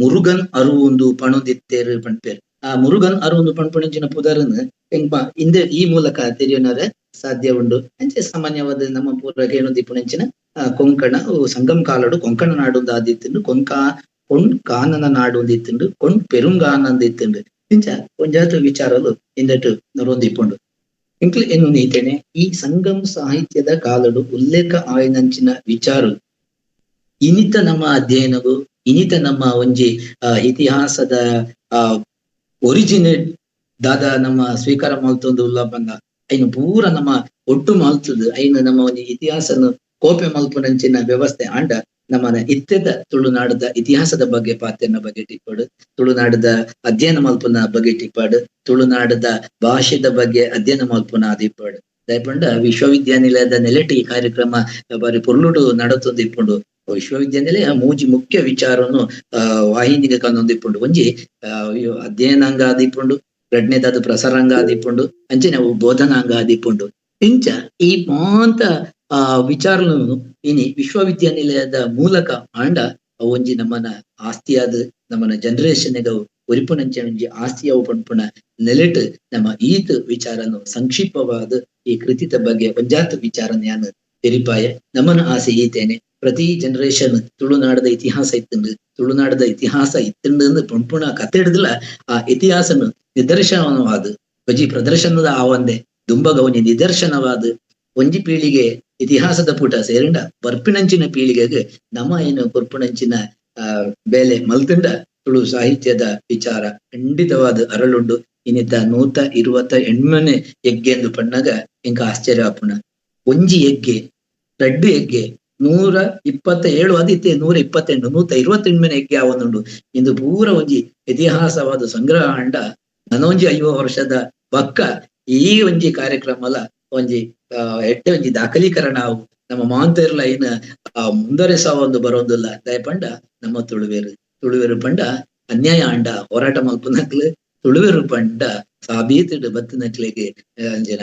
ಮುರುಗನ್ ಅರುವುಂದು ಪಣೊಂದಿತ್ತೇರು ಪನ್ಪೇರ್. ಆ ಮುರುಗನ್ ಅರುವುಂದು ಪನ್ಪುಣಂಚಿನ ಪುದರನ್ ಎಂಕ್ಪ ಇಂದೆ ಈ ಮೂಲಕ ತೆರಿಯೊನರೆ ಸಾಧ್ಯ ಉಂಡು. ಅಂಚೆ ಸಾಮಾನ್ಯವಾದ ನಮ್ಮ ಪೂರ ಕೇಣೊಂದಿಪ್ಪುನಂಚಿನ ಕೊಂಕಣ ಸಂಗಮ್ ಕಾಲಡು ಕೊಂಕಣ ನಾಡು ಆದಿತ್ತುಂಡು, ಕೊಂಕಾ ಕೊಣ್ ಕಾನನ ನಾಡು ಇತ್ತುಂಡು, ಕೊಣ್ ಪೆರುಂಗಾನಂದ ಇತ್ತುಂಡು. ಇಂಚ ಒಂಜಾತ ವಿಚಾರಲು ಇಂದಟು ನರೊಂದಿಪ್ಪುಂಡು. ಇಂಕ್ಲು ಎನ್ನು ನೀತೇನೆ ಈ ಸಂಗಮ್ ಸಾಹಿತ್ಯದ ಕಾಲಡು ಉಲ್ಲೇಖ ಆಯಿನಂಚಿನ ವಿಚಾರ ಇನಿತ ನಮ್ಮ ಅಧ್ಯಯನವು ಇನಿತ ನಮ್ಮ ಒಂಜಿ ಇತಿಹಾಸದ ಒರಿಜಿನೇಟ್ ದಾದ ನಮ್ಮ ಸ್ವೀಕಾರ ಮಲ್ತೊಂದು ಉಲ್ಲ ಪಂಡ ಐನು ಪೂರ ನಮ್ಮ ಒಟ್ಟು ಮಲ್ತದು ಐನು ನಮ್ಮ ಒಂಜಿ ಇತಿಹಾಸನು ಕೋಪೆ ಮಲ್ಪುನಂಚಿನ ವ್ಯವಸ್ಥೆ ಆಂಡ ನಮ್ಮನ ಇತ್ತೆದ ತುಳುನಾಡದ ಇತಿಹಾಸದ ಬಗ್ಗೆ ಪಾತೆರ್ನ ಬಗ್ಗೆ ಟಿಪ್ಪಾಡು, ತುಳುನಾಡದ ಅಧ್ಯಯನ ಮಲ್ಪುನ ಬಗ್ಗೆ ಟಿಪ್ಪಾಡು, ತುಳುನಾಡದ ಭಾಷೆದ ಬಗ್ಗೆ ಅಧ್ಯಯನ ಮಲ್ಪುನ ಆದಿಪ್ಪಾಡು. ದಯಪಂಡ ವಿಶ್ವವಿದ್ಯಾನಿಲಯದ ನೆಲೆಟ್ ಈ ಕಾರ್ಯಕ್ರಮ ಬಾರಿ ಪೊರ್ಲುಡು ನಡತೊಂದು ಇಪ್ಪುಂಡು. ವಿಶ್ವವಿದ್ಯಾನಿಲಯ ಮೂಜಿ ಮುಖ್ಯ ವಿಚಾರನು ವಾಹಿನಿಗೆ ಕಂದೊಂದಿಪ್ಪುಂಡು. ಒಂಜಿ ಅಧ್ಯಯನಾಂಗ ಆದಿಪ್ಪುಂಡು, ರಡ್ನೇದಾದ ಪ್ರಸಾರಾಂಗ ಆದಿಪ್ಪುಂಡು, ಅಂಚನೆ ಅವು ಬೋಧನಾಂಗ ಆದಿಪ್ಪುಂಡು. ಇಂಚ ಈ ಮಾಂತ ಆ ವಿಚಾರನು ಇನಿ ವಿಶ್ವವಿದ್ಯಾನಿಲಯದ ಮೂಲಕ ಆಂಡ ಒಂಜಿ ನಮ್ಮನ ಆಸ್ತಿಯಾದ ನಮ್ಮನ ಜನರೇಷನ್ ಒರಿಪುನಂಚ ಒಂಜಿ ಆಸ್ತಿಯವು ಪನ್ಪುನ ನೆಲೆಟ್ ನಮ್ಮ ಈತ್ ವಿಚಾರನು ಸಂಕ್ಷಿಪ್ತವಾದ ಈ ಕೃತಿತ ಬಗ್ಗೆ ಒಂಜಾತ ವಿಚಾರನ ಯಾನು ತೆರಿಪಾಯ. ನಮ್ಮನ ಆಸೆ ಈತೇನೆ ಪ್ರತಿ ಜನರೇಷನ್ ತುಳುನಾಡದ ಇತಿಹಾಸ ಇತ್ತುಂಡು, ತುಳುನಾಡದ ಇತಿಹಾಸ ಇತ್ತುಂಡು ಪನ್ಪುಣ ಕತೆ ಹಿಡಿದಿಲ್ಲ ಆ ಇತಿಹಾಸನು ನಿದರ್ಶನವಾದ ಬಜಿ ಪ್ರದರ್ಶನದ ಆವಂದೆ ದುಂಬಗ ಒಂಜಿ ನಿದರ್ಶನವಾದ ಒಂಜಿ ಪೀಳಿಗೆ ಇತಿಹಾಸದ ಪುಟ ಸೇರಿಂಡ ಬರ್ಪಿನಂಚಿನ ಪೀಳಿಗೆಗೆ ನಮ್ಮ ಏನು ಕೊರ್ಪುನಂಚಿನ ಬೇಲೆ ಮಲ್ತುಂಡ ತುಳು ಸಾಹಿತ್ಯದ ವಿಚಾರ ಖಂಡಿತವಾದ ಅರಳುಂಡು. ಇನ್ನಿತ 128ನೇ ಯಜ್ಞೆ ಎಂದು ಪಣ್ಣಾಗ ಇಂಕ ಆಶ್ಚರ್ಯ ಆಪುಣ. ಒಂಜಿ ಯಜ್ಞೆ ರಡ್ಡು ಯಜ್ಞೆ 127 ಆದಿತ್ತೆ 128 128ನೇ ಯಜ್ಞೆ ಆವೊಂದುಂಡು. ಇಂದು ಪೂರ ಒಂಜಿ ಇತಿಹಾಸವಾದ ಸಂಗ್ರಹ ಅಂಡ ನನೊಂಜಿ 50 ವರ್ಷದ ಬಕ್ಕ ಈ ಒಂಜಿ ಕಾರ್ಯಕ್ರಮಲ ಒಂಜಿ ಎಟ್ಟೆ ಒಂಜಿ ದಾಖಲೀಕರಣ ಅವು ನಮ್ಮ ಮಾಂತೇರ್ಲ ಏನ ಮುಂದುವರೆಸ ಒಂದು ಬರೋದಿಲ್ಲ. ದಯಪಂಡ ನಮ್ಮ ತುಳುವೇರು ತುಳುವೇರು ಪಂಡ ಅನ್ಯಾಯ ಅಂಡ ಹೋರಾಟ ಮಲ್ಪುನಕ್ಲು, ತುಳುವೇರು ಪಂಡ ಸಾಬೀತಿಡು ಬತ್ತಿನಕ್ಲಿಗೆ ಅಂಜಿನ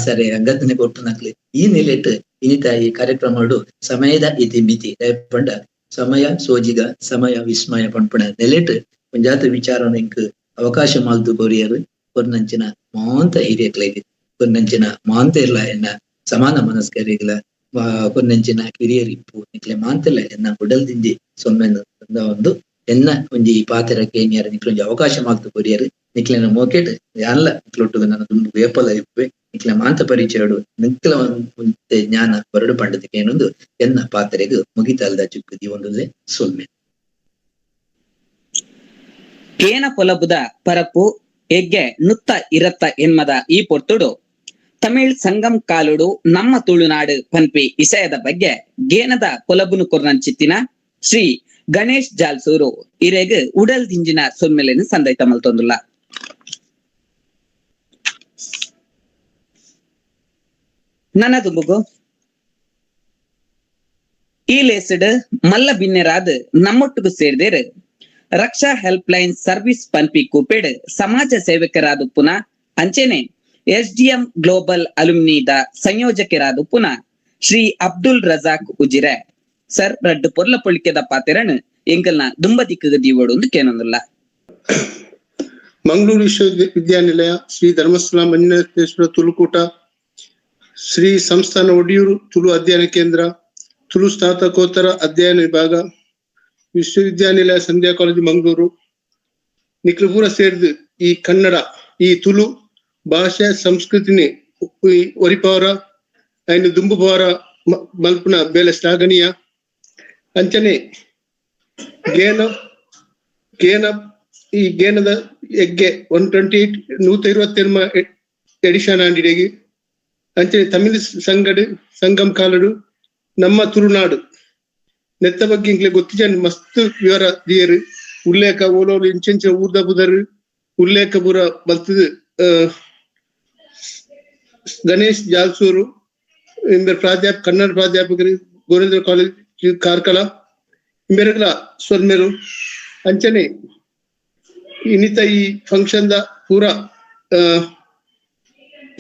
ಸರಿ ಅಂಗದನೆ ಕೊಟ್ಟುನಕ್ಲು. ಈ ನಿಲೆಟ್ ಇನಿತ ಈ ಕಾರ್ಯಕ್ರಮಡು ಸಮಯದ ಇತಿ ಮಿತಿ ದಯಪಂಡ ಸಮಯ ಸೋಜಿಗ ಸಮಯ ವಿಸ್ಮಯ ಪಂಪುಣ ನೆಲೆಟ್ ಒಂಜಾತ ವಿಚಾರನ ಇಂಕ್ ಅವಕಾಶ ಮಾಲ್ತು ಕೊರಿಯರು ಕೊರ್ನಂಚಿನ ಮಾಂತ ಹಿರಿಯಕ್ಲಿಗೆ ಕೊರ್ನಂಚಿನ ಮಾಂತ ಇರ್ಲ ಎನ್ನ ಸಮಾನ ಮನಸ್ಕರಿಗಳ ಕೊರ್ನಂಚಿನ ಕಿರಿಯರಿಪ್ಪು ನಿಕ್ಲೆ ಮಾಂತಿಲ್ಲ ಎನ್ನ ಉಡಲ್ದಿಂಜಿ ಸೊಮ್ಮೆನು ಒಂದು ಎನ್ನ ಒಂಜಿ ಈ ಪಾತ್ರ ಕೇನಿಯರ ನಿಕ್ಲೆ ಒಂಜಿ ಅವಕಾಶ ಮಾಲ್ತು ಕೊರಿಯರು ನಿಕ್ಲೆನ ಮೋಕೆಟ್ ಯಾನ್ಲ ನಿಕ್ಲೊಟ್ಟುಗ ನನ್ನ ದುಂಬು ವೇಪಲ ಇಪ್ಪೆ ನಿಕ್ಲೆ ಮಾಂತ ಪರಿಚಯಡು ನಿಕ್ಲ ಒಂತೆ ಜ್ಞಾನ ಬರಡು ಪಂಡದಕ್ಕೆ ಏನೊಂದು ಎನ್ನ ಪಾತ್ರೆಗೆ ಮುಗಿತಲ್ದ ಚುಕ್ಕುದಿ ಒಂದುಲ್ಲೆ ಸೊಲ್ಮೆ. ಕೇನ ಪೊಲಬುದ ಪರಪು ಎಗ್ಗೆ ನುತ್ತ ಇರತ್ತ ಎನ್ಮದ ಈ ಪೊರ್ತುಡು ತಮಿಳ್ ಸಂಗಮ್ ಕಾಲುಡು ನಮ್ಮ ತುಳುನಾಡು ಪನ್ಪಿ ಇಸಯದ ಬಗ್ಗೆ ಗೇನದ ಪೊಲಬುನು ಕೊರ್ನಂಚಿತ್ತಿನ ಶ್ರೀ ಗಣೇಶ್ ಜಾಲ್ಸೂರು ಇರೆಗ್ ಉಡಲ್ ದಿಂಜಿನ ಸೊಮ್ಮೆಲೆನ್ ಸಂದೈತ ಮಲ್ತೊಂದುಲ್ಲ. ನನದುಂಬುಗು ಈ ಲೇಸ್ಡ್ ಮಲ್ಲ ಬಿನ್ನೆರಾದ್ ನಮ್ಮೊಟ್ಟಿಗೆ ಸೇರ್ದೇರು ರಕ್ಷಾ help line service ಪನ್ಪಿ ಕೂಪೇಡ್ ಸಮಾಜ ಸೇವಕರಾದ ಪುನಃ ಅಂಚೆನೆ ಎಸ್ಡಿಎಂ ಗ್ಲೋಬಲ್ ಅಲುಮ್ನಿದ ಸಂಯೋಜಕರಾದ ಪುನಃ ಶ್ರೀ ಅಬ್ದುಲ್ ರಜಾಕ್ ಉಜಿರೆ ಸರ್ ರಡ್ಡು ಪೊರ್ಲ ಪೊಳಿಕೆದ ಪಾತೆರನ್ ಎಂಕಲ್ನ ದುಂಬದಿಕ್ಕ ದೀವೋಡು ಒಂದು ಕೇನೊಂದುಲ್ಲ. ಮಂಗಳೂರು ವಿಶ್ವವಿದ್ಯಾನಿಲಯ ಶ್ರೀ ಧರ್ಮಸ್ಥಳ ಮಂಜುನಾಥೇಶ್ವರ ತುಳುಕೂಟ, ಶ್ರೀ ಸಂಸ್ಥಾನ ಒಡಿಯೂರು ತುಳು ಅಧ್ಯಯನ ಕೇಂದ್ರ, ತುಳು ಸ್ನಾತಕೋತ್ತರ ಅಧ್ಯಯನ ವಿಭಾಗ, ವಿಶ್ವವಿದ್ಯಾನಿಲಯ ಸಂಧ್ಯಾ ಕಾಲೇಜು ಮಂಗಳೂರು ನಿಕ್ಲು ಪೂರ ಸೇರ್ದು ಈ ಕನ್ನಡ ಈ ತುಳು ಭಾಷೆ ಸಂಸ್ಕೃತಿನಿ ಒರಿಪವರ ಐನು ದುಂಬುಪವರ ಮಲ್ಪುನ ಬೇಲೆ ಶ್ಲಾಘನೀಯ. ಅಂಚನೆ ಗೇನ ಗೇನ ಈ ಗೇನದ ಎಗ್ಗೆ 128 128 ಎಡಿಷನ್ ಆಂಡಿಡೆಗೆ ಅಂಚನೆ ತಮಿಳು ಸಂಗಡು ಸಂಗಮ್ ಕಾಲಡು ನಮ್ಮ ತುಳುನಾಡು ನೆತ್ತ ಬಗ್ಗೆ ಇಂಕ್ಲೆ ಗೊತ್ತಿಜನ್ ಮಸ್ತ್ ವಿವರ ದಿಯರು ಉಲ್ಲೇಖ ಓಲೋಲು ಇಂಚೆಂಚ ಊರ್ದ ಬುದರು ಉಲ್ಲೇಖ ಪೂರ ಬಲ್ತದು. ಗಣೇಶ್ ಜಾಲ್ಸೂರು ಇಂಬರ್ ಪ್ರಾಧ್ಯಾಪಕ ಕನ್ನಡ ಪ್ರಾಧ್ಯಾಪಕರು ಗೋರೇಂದ್ರ ಕಾಲೇಜ್ ಕಾರ್ಕಳ ಇಂಬೆರೆಗ್ಲ ಸೊಲ್ಮೆಲು. ಅಂಚನೆ ಇನ್ನಿತ ಈ ಫಂಕ್ಷನ್ the ಪೂರ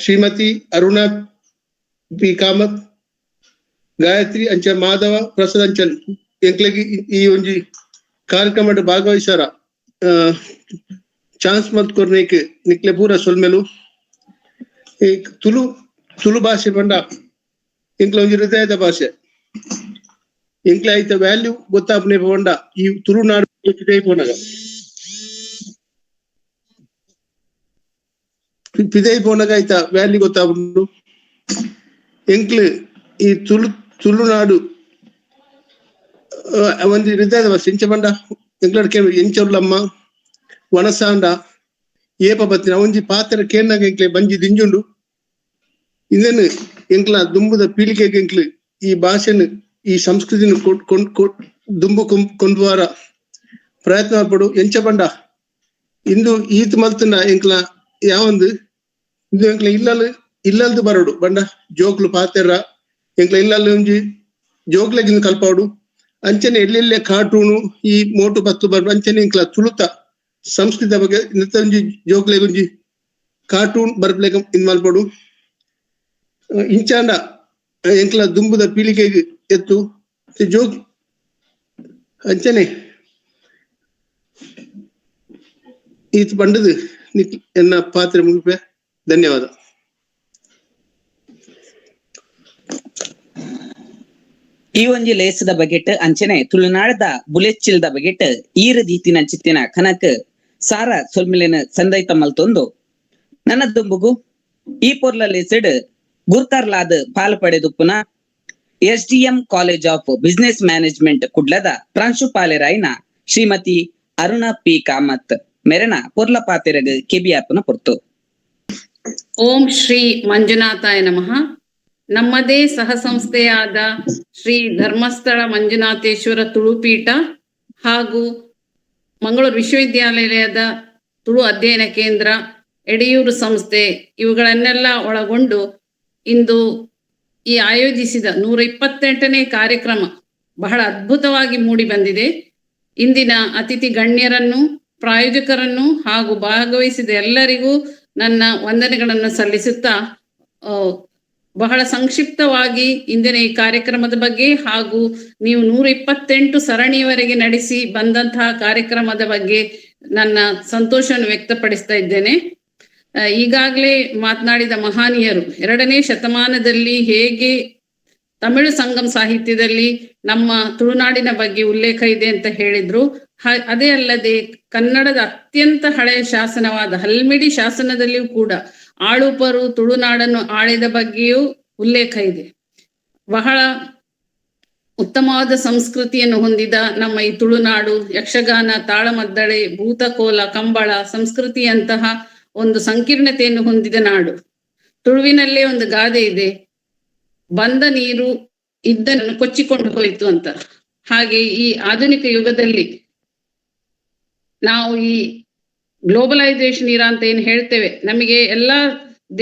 ಶ್ರೀಮತಿ ಅರುಣಾ ಪಿ ಕಾಮತ್, ಗಾಯತ್ರಿ ಅಂಚ ಮಾಧವ ಪ್ರಸಾದ್ ಅಂಚನ್ ಎಂಕ್ಲೆಗ್ ಈ ಒಂಜಿ ಕಾರ್ಯಕ್ರಮಡ್ ಭಾಗವಹಿಸಾರ ಚಾನ್ಸ್ ಮಲ್ತ್ ಕೊರ್ನೇಕ್ ನಿಕ್ಲೆ ಪೂರ ಸೊಲ್ಮೆಲು. ಈ ತುಳು ತುಳು ಭಾಷೆ ಪಂಡ ಎಂಕ್ಲ ಒಂಜಿ ಹೃದಯದ ಭಾಷೆ. ಎಂಕ್ಲೆ ಐತ ವ್ಯಾಲ್ಯೂ ಗೊತ್ತಾಪನೆ ಪಂಡ ಈ ತುಳುನಾಡು ಪಿದೈ ಪೋನಗ ಪಿದೈ ಪೋನಗ ಐತ ವ್ಯಾಲ್ಯೂ ಗೊತ್ತಾಪುಂಡು. ಎಂಕ್ಲು ಈ ತುಳು ತುಳುನಾಡು ಒಂಜಿ ಹೃದಯದ ಭಾಷೆ. ಇಂಚ ಪಂಡ ಎಂಕ್ಲಡ್ ಎಂಚೊಲ್ಲಮ್ಮ ವನಸಾಂಡ ಏಪ ಬತ್ತಿನ ಒಂಜಿ ಪಾತ್ರ ಕೇನಾಗ ಎಂಕ್ಲೆ ಬಂಜಿ ದಿಂಜುಂಡು. ಇಂದೆನ್ ಎಂಕ್ಲ ದುಂಬುದ ಪೀಳಿಗೆಗೆ ಎಂಕ್ಲು ಈ ಭಾಷೆನ್ ಈ ಸಂಸ್ಕೃತಿನ ದುಂಬು ಕೊಂಡುವಾರ ಪ್ರಯತ್ನ ಪಡು. ಎಂಚ ಪಂಡ ಇಂದು ಈತ್ ಮಲ್ತನ ಎಂಕ್ಲ ಯಾವೊಂದು ಇಂದು ಎಂಕ್ಲ ಇಲ್ಲಲ್ ಇಲ್ಲಲ್ದು ಬರೋಡು ಬಂಡ ಜೋಕ್ಲು ಪಾತೆರ ಎಂಕ್ಲ ಇಲ್ಲಲ್ ಒಂಜಿ ಜೋಕ್ಲೆಗಿಂದು ಕಲ್ಪಾಡು. ಅಂಚನೆ ಎಲ್ಲೆಲ್ಲೆ ಕಾರ್ಟೂನು ಈ ಮೋಟು ಪತ್ತು ಬರ್ಬ ಅಂಚನೆ ಎಂಕ್ಲ ತುಳುತ ಸಂಸ್ಕೃತ ಬಗ್ಗೆ ಒಂಜಿ ಜೋಕ್ಲೆಗ್ ಒಂಜಿ ಕಾರ್ಟೂನ್ ಬರ್ಪ್ಲೆಗ್ ಇನ್ ಮಲ್ಪಡು. ಇಂಚಾಂಡ ಎಂಕ್ಲ ದುಂಬುದ ಪೀಳಿಗೆಗೆ ಎತ್ತು ಜೋಕ್ ಅಂಚನೆ ಈತ್ ಬಂಡದು ಎನ್ನ ಪಾತ್ರೆ ಮುಗಿಪೆ. ಧನ್ಯವಾದ. ಈ ಒಂಜಿ ಲೇಸದ ಬಗೆಟ್ ಅಂಚನೆ ತುಳುನಾಡದ ಬುಲೆಚ್ಚಿಲ್ದ ಬಗೆಟ್ ಈರು ದೀತಿನ ಚಿತ್ತಿನ ಕನಕ್ ಸಾರ ಸೊಲ್ಮಿಲಿನ ಸಂದೈತ ಮಲ್ತೊಂದು ನನ್ನ ದುಂಬುಗು ಈ ಪೊರ್ಲ ಲೇಸಡ್ ಗುರ್ಕಾರ್ಲಾದ ಪಾಲ್ ಪಡೆದುಪ್ಪುನ SDM college of business management ಕುಡ್ಲದ ಪ್ರಾಂಶುಪಾಲರಾಯಿನ ಶ್ರೀಮತಿ ಅರುಣಾ ಪಿ ಕಾಮತ್ ಮೆರನ ಪೊರ್ಲ ಪಾತೆರಗ್ ಕೆಬಿಯಾಪನ ಪೊರ್ತು. ಓಂ ಶ್ರೀ ಮಂಜುನಾಥಾಯ ನಮಃ. ನಮ್ಮದೇ ಸಹ ಸಂಸ್ಥೆಯಾದ ಶ್ರೀ ಧರ್ಮಸ್ಥಳ ಮಂಜುನಾಥೇಶ್ವರ ತುಳುಪೀಠ ಹಾಗೂ ಮಂಗಳೂರು ವಿಶ್ವವಿದ್ಯಾಲಯದ ತುಳು ಅಧ್ಯಯನ ಕೇಂದ್ರ, ಎಡೆಯೂರು ಸಂಸ್ಥೆ ಇವುಗಳನ್ನೆಲ್ಲ ಒಳಗೊಂಡು ಇಂದು ಈ ಆಯೋಜಿಸಿದ 128ನೇ ಕಾರ್ಯಕ್ರಮ ಬಹಳ ಅದ್ಭುತವಾಗಿ ಮೂಡಿ ಬಂದಿದೆ. ಇಂದಿನ ಅತಿಥಿ ಗಣ್ಯರನ್ನು, ಪ್ರಾಯೋಜಕರನ್ನು ಹಾಗೂ ಭಾಗವಹಿಸಿದ ಎಲ್ಲರಿಗೂ ನನ್ನ ವಂದನೆಗಳನ್ನು ಸಲ್ಲಿಸುತ್ತಾ ಬಹಳ ಸಂಕ್ಷಿಪ್ತವಾಗಿ ಇಂದಿನ ಈ ಕಾರ್ಯಕ್ರಮದ ಬಗ್ಗೆ ಹಾಗೂ ನೀವು 128 ಸರಣಿಯವರೆಗೆ ನಡೆಸಿ ಬಂದಂತಹ ಕಾರ್ಯಕ್ರಮದ ಬಗ್ಗೆ ನನ್ನ ಸಂತೋಷವನ್ನು ವ್ಯಕ್ತಪಡಿಸ್ತಾ ಇದ್ದೇನೆ. ಈಗಾಗಲೇ ಮಾತನಾಡಿದ ಮಹಾನೀಯರು 2ನೇ ಶತಮಾನದಲ್ಲಿ ಹೇಗೆ ತಮಿಳು ಸಂಗಮ್ ಸಾಹಿತ್ಯದಲ್ಲಿ ನಮ್ಮ ತುಳುನಾಡಿನ ಬಗ್ಗೆ ಉಲ್ಲೇಖ ಇದೆ ಅಂತ ಹೇಳಿದ್ರು. ಅದೇ ಅಲ್ಲದೆ ಕನ್ನಡದ ಅತ್ಯಂತ ಹಳೆಯ ಶಾಸನವಾದ ಹಲ್ಮಿಡಿ ಶಾಸನದಲ್ಲಿಯೂ ಕೂಡ ಆಳುಪರು ತುಳುನಾಡನ್ನು ಆಳಿದ ಬಗ್ಗೆಯೂ ಉಲ್ಲೇಖ ಇದೆ. ಬಹಳ ಉತ್ತಮವಾದ ಸಂಸ್ಕೃತಿಯನ್ನು ಹೊಂದಿದ ನಮ್ಮ ಈ ತುಳುನಾಡು ಯಕ್ಷಗಾನ, ತಾಳಮದ್ದಳೆ, ಭೂತಕೋಲ, ಕಂಬಳ ಸಂಸ್ಕೃತಿಯಂತಹ ಒಂದು ಸಂಕೀರ್ಣತೆಯನ್ನು ಹೊಂದಿದ ನಾಡು. ತುಳುವಿನಲ್ಲೇ ಒಂದು ಗಾದೆ ಇದೆ, ಬಂದ ನೀರು ಇದ್ದನ್ನು ಕೊಚ್ಚಿಕೊಂಡು ಹೋಯಿತು ಅಂತ. ಹಾಗೆ ಈ ಆಧುನಿಕ ಯುಗದಲ್ಲಿ ನಾವು ಈ ಗ್ಲೋಬಲೈಸೇಷನ್ ಇರಾ ಅಂತ ಏನ್ ಹೇಳ್ತೇವೆ, ನಮಗೆ ಎಲ್ಲಾ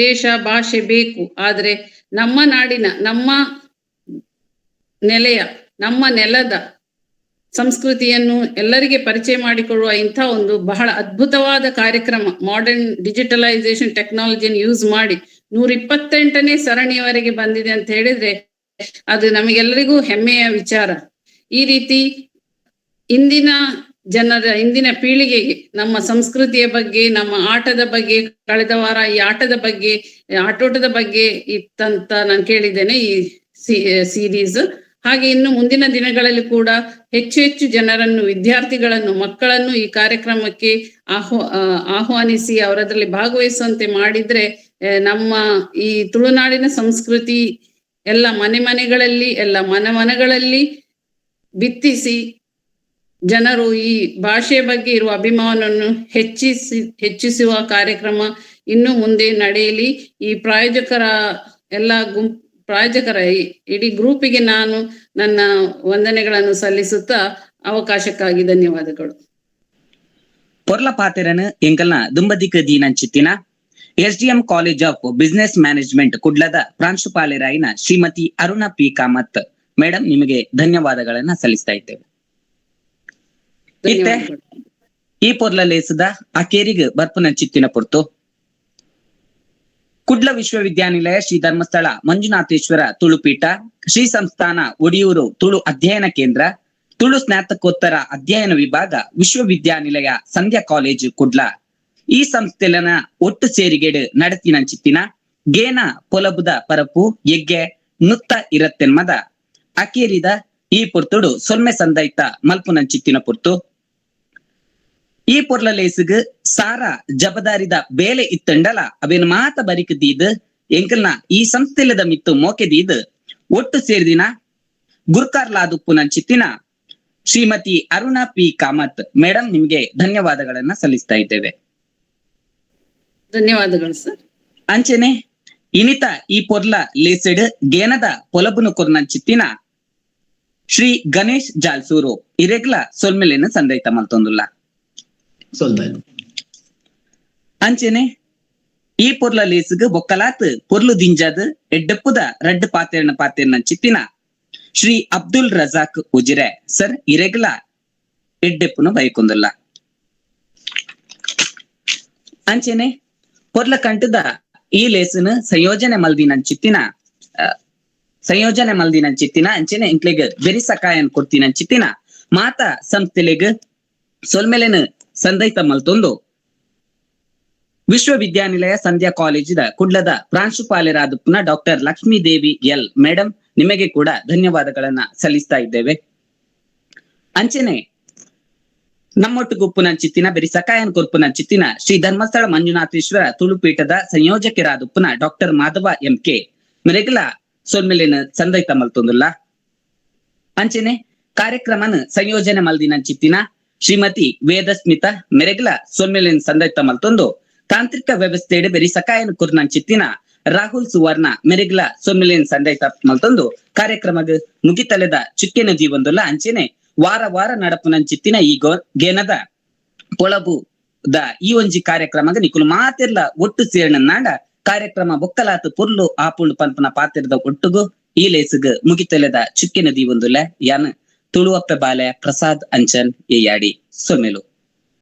ದೇಶ ಭಾಷೆ ಬೇಕು, ಆದ್ರೆ ನಮ್ಮ ನಾಡಿನ, ನಮ್ಮ ನೆಲೆಯ, ನಮ್ಮ ನೆಲದ ಸಂಸ್ಕೃತಿಯನ್ನು ಎಲ್ಲರಿಗೆ ಪರಿಚಯ ಮಾಡಿಕೊಳ್ಳುವ ಇಂಥ ಒಂದು ಬಹಳ ಅದ್ಭುತವಾದ ಕಾರ್ಯಕ್ರಮ ಮಾಡರ್ನ್ ಡಿಜಿಟಲೈಸೇಷನ್ ಟೆಕ್ನಾಲಜಿಯನ್ನು ಯೂಸ್ ಮಾಡಿ 128ನೇ ಸರಣಿಯವರೆಗೆ ಬಂದಿದೆ ಅಂತ ಹೇಳಿದ್ರೆ ಅದು ನಮಗೆಲ್ಲರಿಗೂ ಹೆಮ್ಮೆಯ ವಿಚಾರ. ಈ ರೀತಿ ಇಂದಿನ ಜನರ, ಇಂದಿನ ಪೀಳಿಗೆಗೆ ನಮ್ಮ ಸಂಸ್ಕೃತಿಯ ಬಗ್ಗೆ, ನಮ್ಮ ಆಟದ ಬಗ್ಗೆ, ಕಳೆದ ವಾರ ಈ ಆಟದ ಬಗ್ಗೆ, ಆಟೋಟದ ಬಗ್ಗೆ ಇತ್ತಂತ ನಾನು ಕೇಳಿದ್ದೇನೆ ಈ ಸೀರೀಸ್. ಹಾಗೆ ಇನ್ನು ಮುಂದಿನ ದಿನಗಳಲ್ಲಿ ಕೂಡ ಹೆಚ್ಚು ಹೆಚ್ಚು ಜನರನ್ನು, ವಿದ್ಯಾರ್ಥಿಗಳನ್ನು, ಮಕ್ಕಳನ್ನು ಈ ಕಾರ್ಯಕ್ರಮಕ್ಕೆ ಆಹ್ವಾನಿಸಿ ಅವರದ್ರಲ್ಲಿ ಭಾಗವಹಿಸುವಂತೆ ಮಾಡಿದ್ರೆ ನಮ್ಮ ಈ ತುಳುನಾಡಿನ ಸಂಸ್ಕೃತಿ ಎಲ್ಲ ಮನೆ ಮನೆಗಳಲ್ಲಿ, ಎಲ್ಲ ಮನ ಮನಗಳಲ್ಲಿ ಬಿತ್ತಿಸಿ ಜನರು ಈ ಭಾಷೆಯ ಬಗ್ಗೆ ಇರುವ ಅಭಿಮಾನವನ್ನು ಹೆಚ್ಚಿಸುವ ಕಾರ್ಯಕ್ರಮ ಇನ್ನು ಮುಂದೆ ನಡೆಯಲಿ. ಈ ಪ್ರಾಯೋಜಕರ ಎಲ್ಲ ಪ್ರಾಯೋಜಕರ ಇಡೀ ಗ್ರೂಪಿಗೆ ನಾನು ನನ್ನ ವಂದನೆಗಳನ್ನು ಸಲ್ಲಿಸುತ್ತಾ ಅವಕಾಶಕ್ಕಾಗಿ ಧನ್ಯವಾದಗಳು. ಪೊರ್ಲ ಪಾತೆರನ್ ಎಂಕಲ್ನ ದುಂಬದಿಕ ದೀನಂಚಿತ್ತಿನ SDM college of business management ಕುಡ್ಲದ ಪ್ರಾಂಶುಪಾಲರಾಯಿನ ಶ್ರೀಮತಿ ಅರುಣಾ ಪಿ ಕಾಮತ್ ಮೇಡಮ್ ನಿಮಗೆ ಧನ್ಯವಾದಗಳನ್ನ ಸಲ್ಲಿಸ್ತಾ ಇದ್ದೇವೆ. ಧನ್ಯವಾದಗಳು. ಈ ಪೊರ್ಲ ಲೇಸದ ಅಕೇರಿಗ್ ಬರ್ಪುನ ಚಿತ್ತಿನ ಪೊರ್ತು ಕುಡ್ಲ ವಿಶ್ವವಿದ್ಯಾನಿಲಯ ಶ್ರೀ ಧರ್ಮಸ್ಥಳ ಮಂಜುನಾಥೇಶ್ವರ ತುಳುಪೀಠ, ಶ್ರೀ ಸಂಸ್ಥಾನ ಒಡಿಯೂರು ತುಳು ಅಧ್ಯಯನ ಕೇಂದ್ರ, ತುಳು ಸ್ನಾತಕೋತ್ತರ ಅಧ್ಯಯನ ವಿಭಾಗ, ವಿಶ್ವವಿದ್ಯಾನಿಲಯ ಸಂಧ್ಯಾ ಕಾಲೇಜು ಕುಡ್ಲ ಈ ಸಂಸ್ಥೆಲನ ಒಟ್ಟು ಸೇರಿಗೆಡು ನಡತಿನ ಚಿತ್ತಿನ ಗೇನ ಪೊಲಬುದ ಪರಪು ಎಗ್ಗೆ ನುತ್ತ ಇರತ್ತೆನ್ಮದ ಅಕೇರಿದ ಈ ಪೊರ್ತುಡು ಸೊಲ್ಮೆ ಸಂದೈತ ಮಲ್ಪುನ ಚಿತ್ತಿನ ಪೊರ್ತು. ಈ ಪೊರ್ಲ ಲೇಸುಗ್ ಸಾರ ಜಬದಾರಿದ ಬೇಲೆ ಇತ್ತಂಡಲ ಅವೇನು ಮಾತ ಬರಿಕ್ ದೀದ್ ಎಂಕಲ್ನ ಈ ಸಂಸ್ಥೆಲದ ಮಿತ್ತು ಮೋಕೆ ದೀದ್ ಒಟ್ಟು ಸೇರಿದಿನ ಗುರ್ಕಾರ್ಲಾದುಪ್ಪುನ ಚಿತ್ತಿನ ಶ್ರೀಮತಿ ಅರುಣಾ ಪಿ ಕಾಮತ್ ಮೇಡಮ್ ನಿಮ್ಗೆ ಧನ್ಯವಾದಗಳನ್ನ ಸಲ್ಲಿಸ್ತಾ ಇದ್ದೇವೆ. ಧನ್ಯವಾದಗಳು ಸರ್. ಅಂಚನೆ ಇನಿತ ಈ ಪೊರ್ಲ ಲೇಸೆಡ್ ಗೇನದ ಪೊಲಬುನು ಕೊರ್ನಂಚಿತ್ತಿನ ಶ್ರೀ ಗಣೇಶ್ ಜಾಲ್ಸೂರು ಇರೆಗ್ಲ ಸೊಲ್ಮೆಲೆನ್ ಸಂದೈತ ಮಲ್ತೊಂದುಲ್ಲ. ಸೊಲ್ಮೆಲು. ಅಂಚನೆ ಈ ಪೊರ್ಲ ಲೇಸ್ಗ್ ಬೊಕ್ಕಲಾತ್ ಪೊರ್ಲು ದಿಂಜಾದ್ ಎಡ್ಡಪ್ಪುದ ರಡ್ಡ್ ಪಾತೆರ್ನ ಪಾತೆರ್ನ ಚಿತ್ತಿನ ಶ್ರೀ ಅಬ್ದುಲ್ ರಜಾಕ್ ಉಜಿರೆ ಸರ್ ಇರೆಗ್ಲ ಎಡ್ಡೆಪ್ಪುನು ಬೈಕೊಂದುಲ್ಲ. ಅಂಚನೆ ಪೊರ್ಲ ಕಂಟದ ಈ ಲೇಸನ್ ಸಂಯೋಜನೆ ಮಲ್ದಿನಂಚಿತ್ತಿನ ಸಂಯೋಜನೆ ಮಲ್ದಿನಂಚಿತ್ತಿನ ಅಂಚನೆ ಇಂಕ್ಲೆಗ್ ಬೆರಿ ಸಕಾಯನ್ ಕೊಡ್ತಿನಂಚಿತ್ತಿನ ಮಾತಾ ಸಂಸ್ಥೆಲೆಗ್ ಸೊಲ್ಮೆಲೆನ್ ಸಂದೈತ ಮಲ್ತೊಂದು ವಿಶ್ವವಿದ್ಯಾನಿಲಯ ಸಂಧ್ಯಾ ಕಾಲೇಜಿದ ಕುಡ್ಲದ ಪ್ರಾಂಶುಪಾಲರಾದ doctor Lakshmi Devi L madam ನಿಮಗೆ ಕೂಡ ಧನ್ಯವಾದಗಳನ್ನ ಸಲ್ಲಿಸ್ತಾ ಇದ್ದೇವೆ. ಅಂಚನೆ ನಮ್ಮೊಟ್ಟುಗುಪ್ಪುನಂಚಿತ್ತಿನ ಬೆರಿ ಸಕಾಯನ್ ಕೊರ್ಪುನಂಚಿತ್ತಿನ ಶ್ರೀ ಧರ್ಮಸ್ಥಳ ಮಂಜುನಾಥೇಶ್ವರ ತುಳುಪೀಠದ ಸಂಯೋಜಕರಾದುಪ್ಪುನ doctor Madhava M K ಮೆರೆಗ್ಲ ಸೊಲ್ಮೆಲೆನ್ ಸಂದೈತ ಮಲ್ತೊಂದುಲ್ಲ. ಅಂಚನೆ ಕಾರ್ಯಕ್ರಮನ ಸಂಯೋಜನೆ ಮಲ್ದಿನಂಚಿತ್ತಿನ ಶ್ರೀಮತಿ ವೇದಸ್ಮಿತ ಮೆರೆಗ್ಲ ಸೊಲ್ಮೆಲೆನ್ ಸಂದೈತ ಮಲ್ತೊಂದು ತಾಂತ್ರಿಕ ವ್ಯವಸ್ಥೆಡ್ ಬೆರಿ ಸಕಾಯನ್ ಕುರ್ನಂಚಿತ್ತಿನ ರಾಹುಲ್ ಸುವರ್ಣ ಮೆರೆಗ್ಲ ಸೊಲ್ಮೆಲೆನ್ ಸಂದೈತ ಮಲ್ತೊಂದು ಕಾರ್ಯಕ್ರಮದ ಮುಗಿತಲೆದ ಚುಕ್ಕೆನ ಜೀವಂದುಲ್ಲ. ಅಂಚನೆ ವಾರ ವಾರ ನಡಪುನಂಚಿತ್ತಿನ ಈ ಗೇನದ ಪೊಳಬು the ಈ ಒಂಜಿ ಕಾರ್ಯಕ್ರಮದ ನಿಕುಲು ಮಾತೆರ್ಲ ಒಟ್ಟು ಸೇರ್ನನ್ನಾಂಡ ಕಾರ್ಯಕ್ರಮ ಬೊಕ್ಕಲಾತ್ ಪೊರ್ಲು ಆಪುಂಡು ಪನ್ಪುನ ಪಾತೆರದ ಒಟ್ಟುಗು ಈ ಲೇಸುಗ್ ಮುಗಿತಲೆದ ಚುಕ್ಕೆನ ದೀವೊಂದುಲ್ಲ. ಯಾನ್ ತುಳುವಪ್ಪೆ ಬಾಲೆ ಪ್ರಸಾದ್ ಅಂಚನ್ ಏಯಾಡಿ ಸೊಮೆಲು.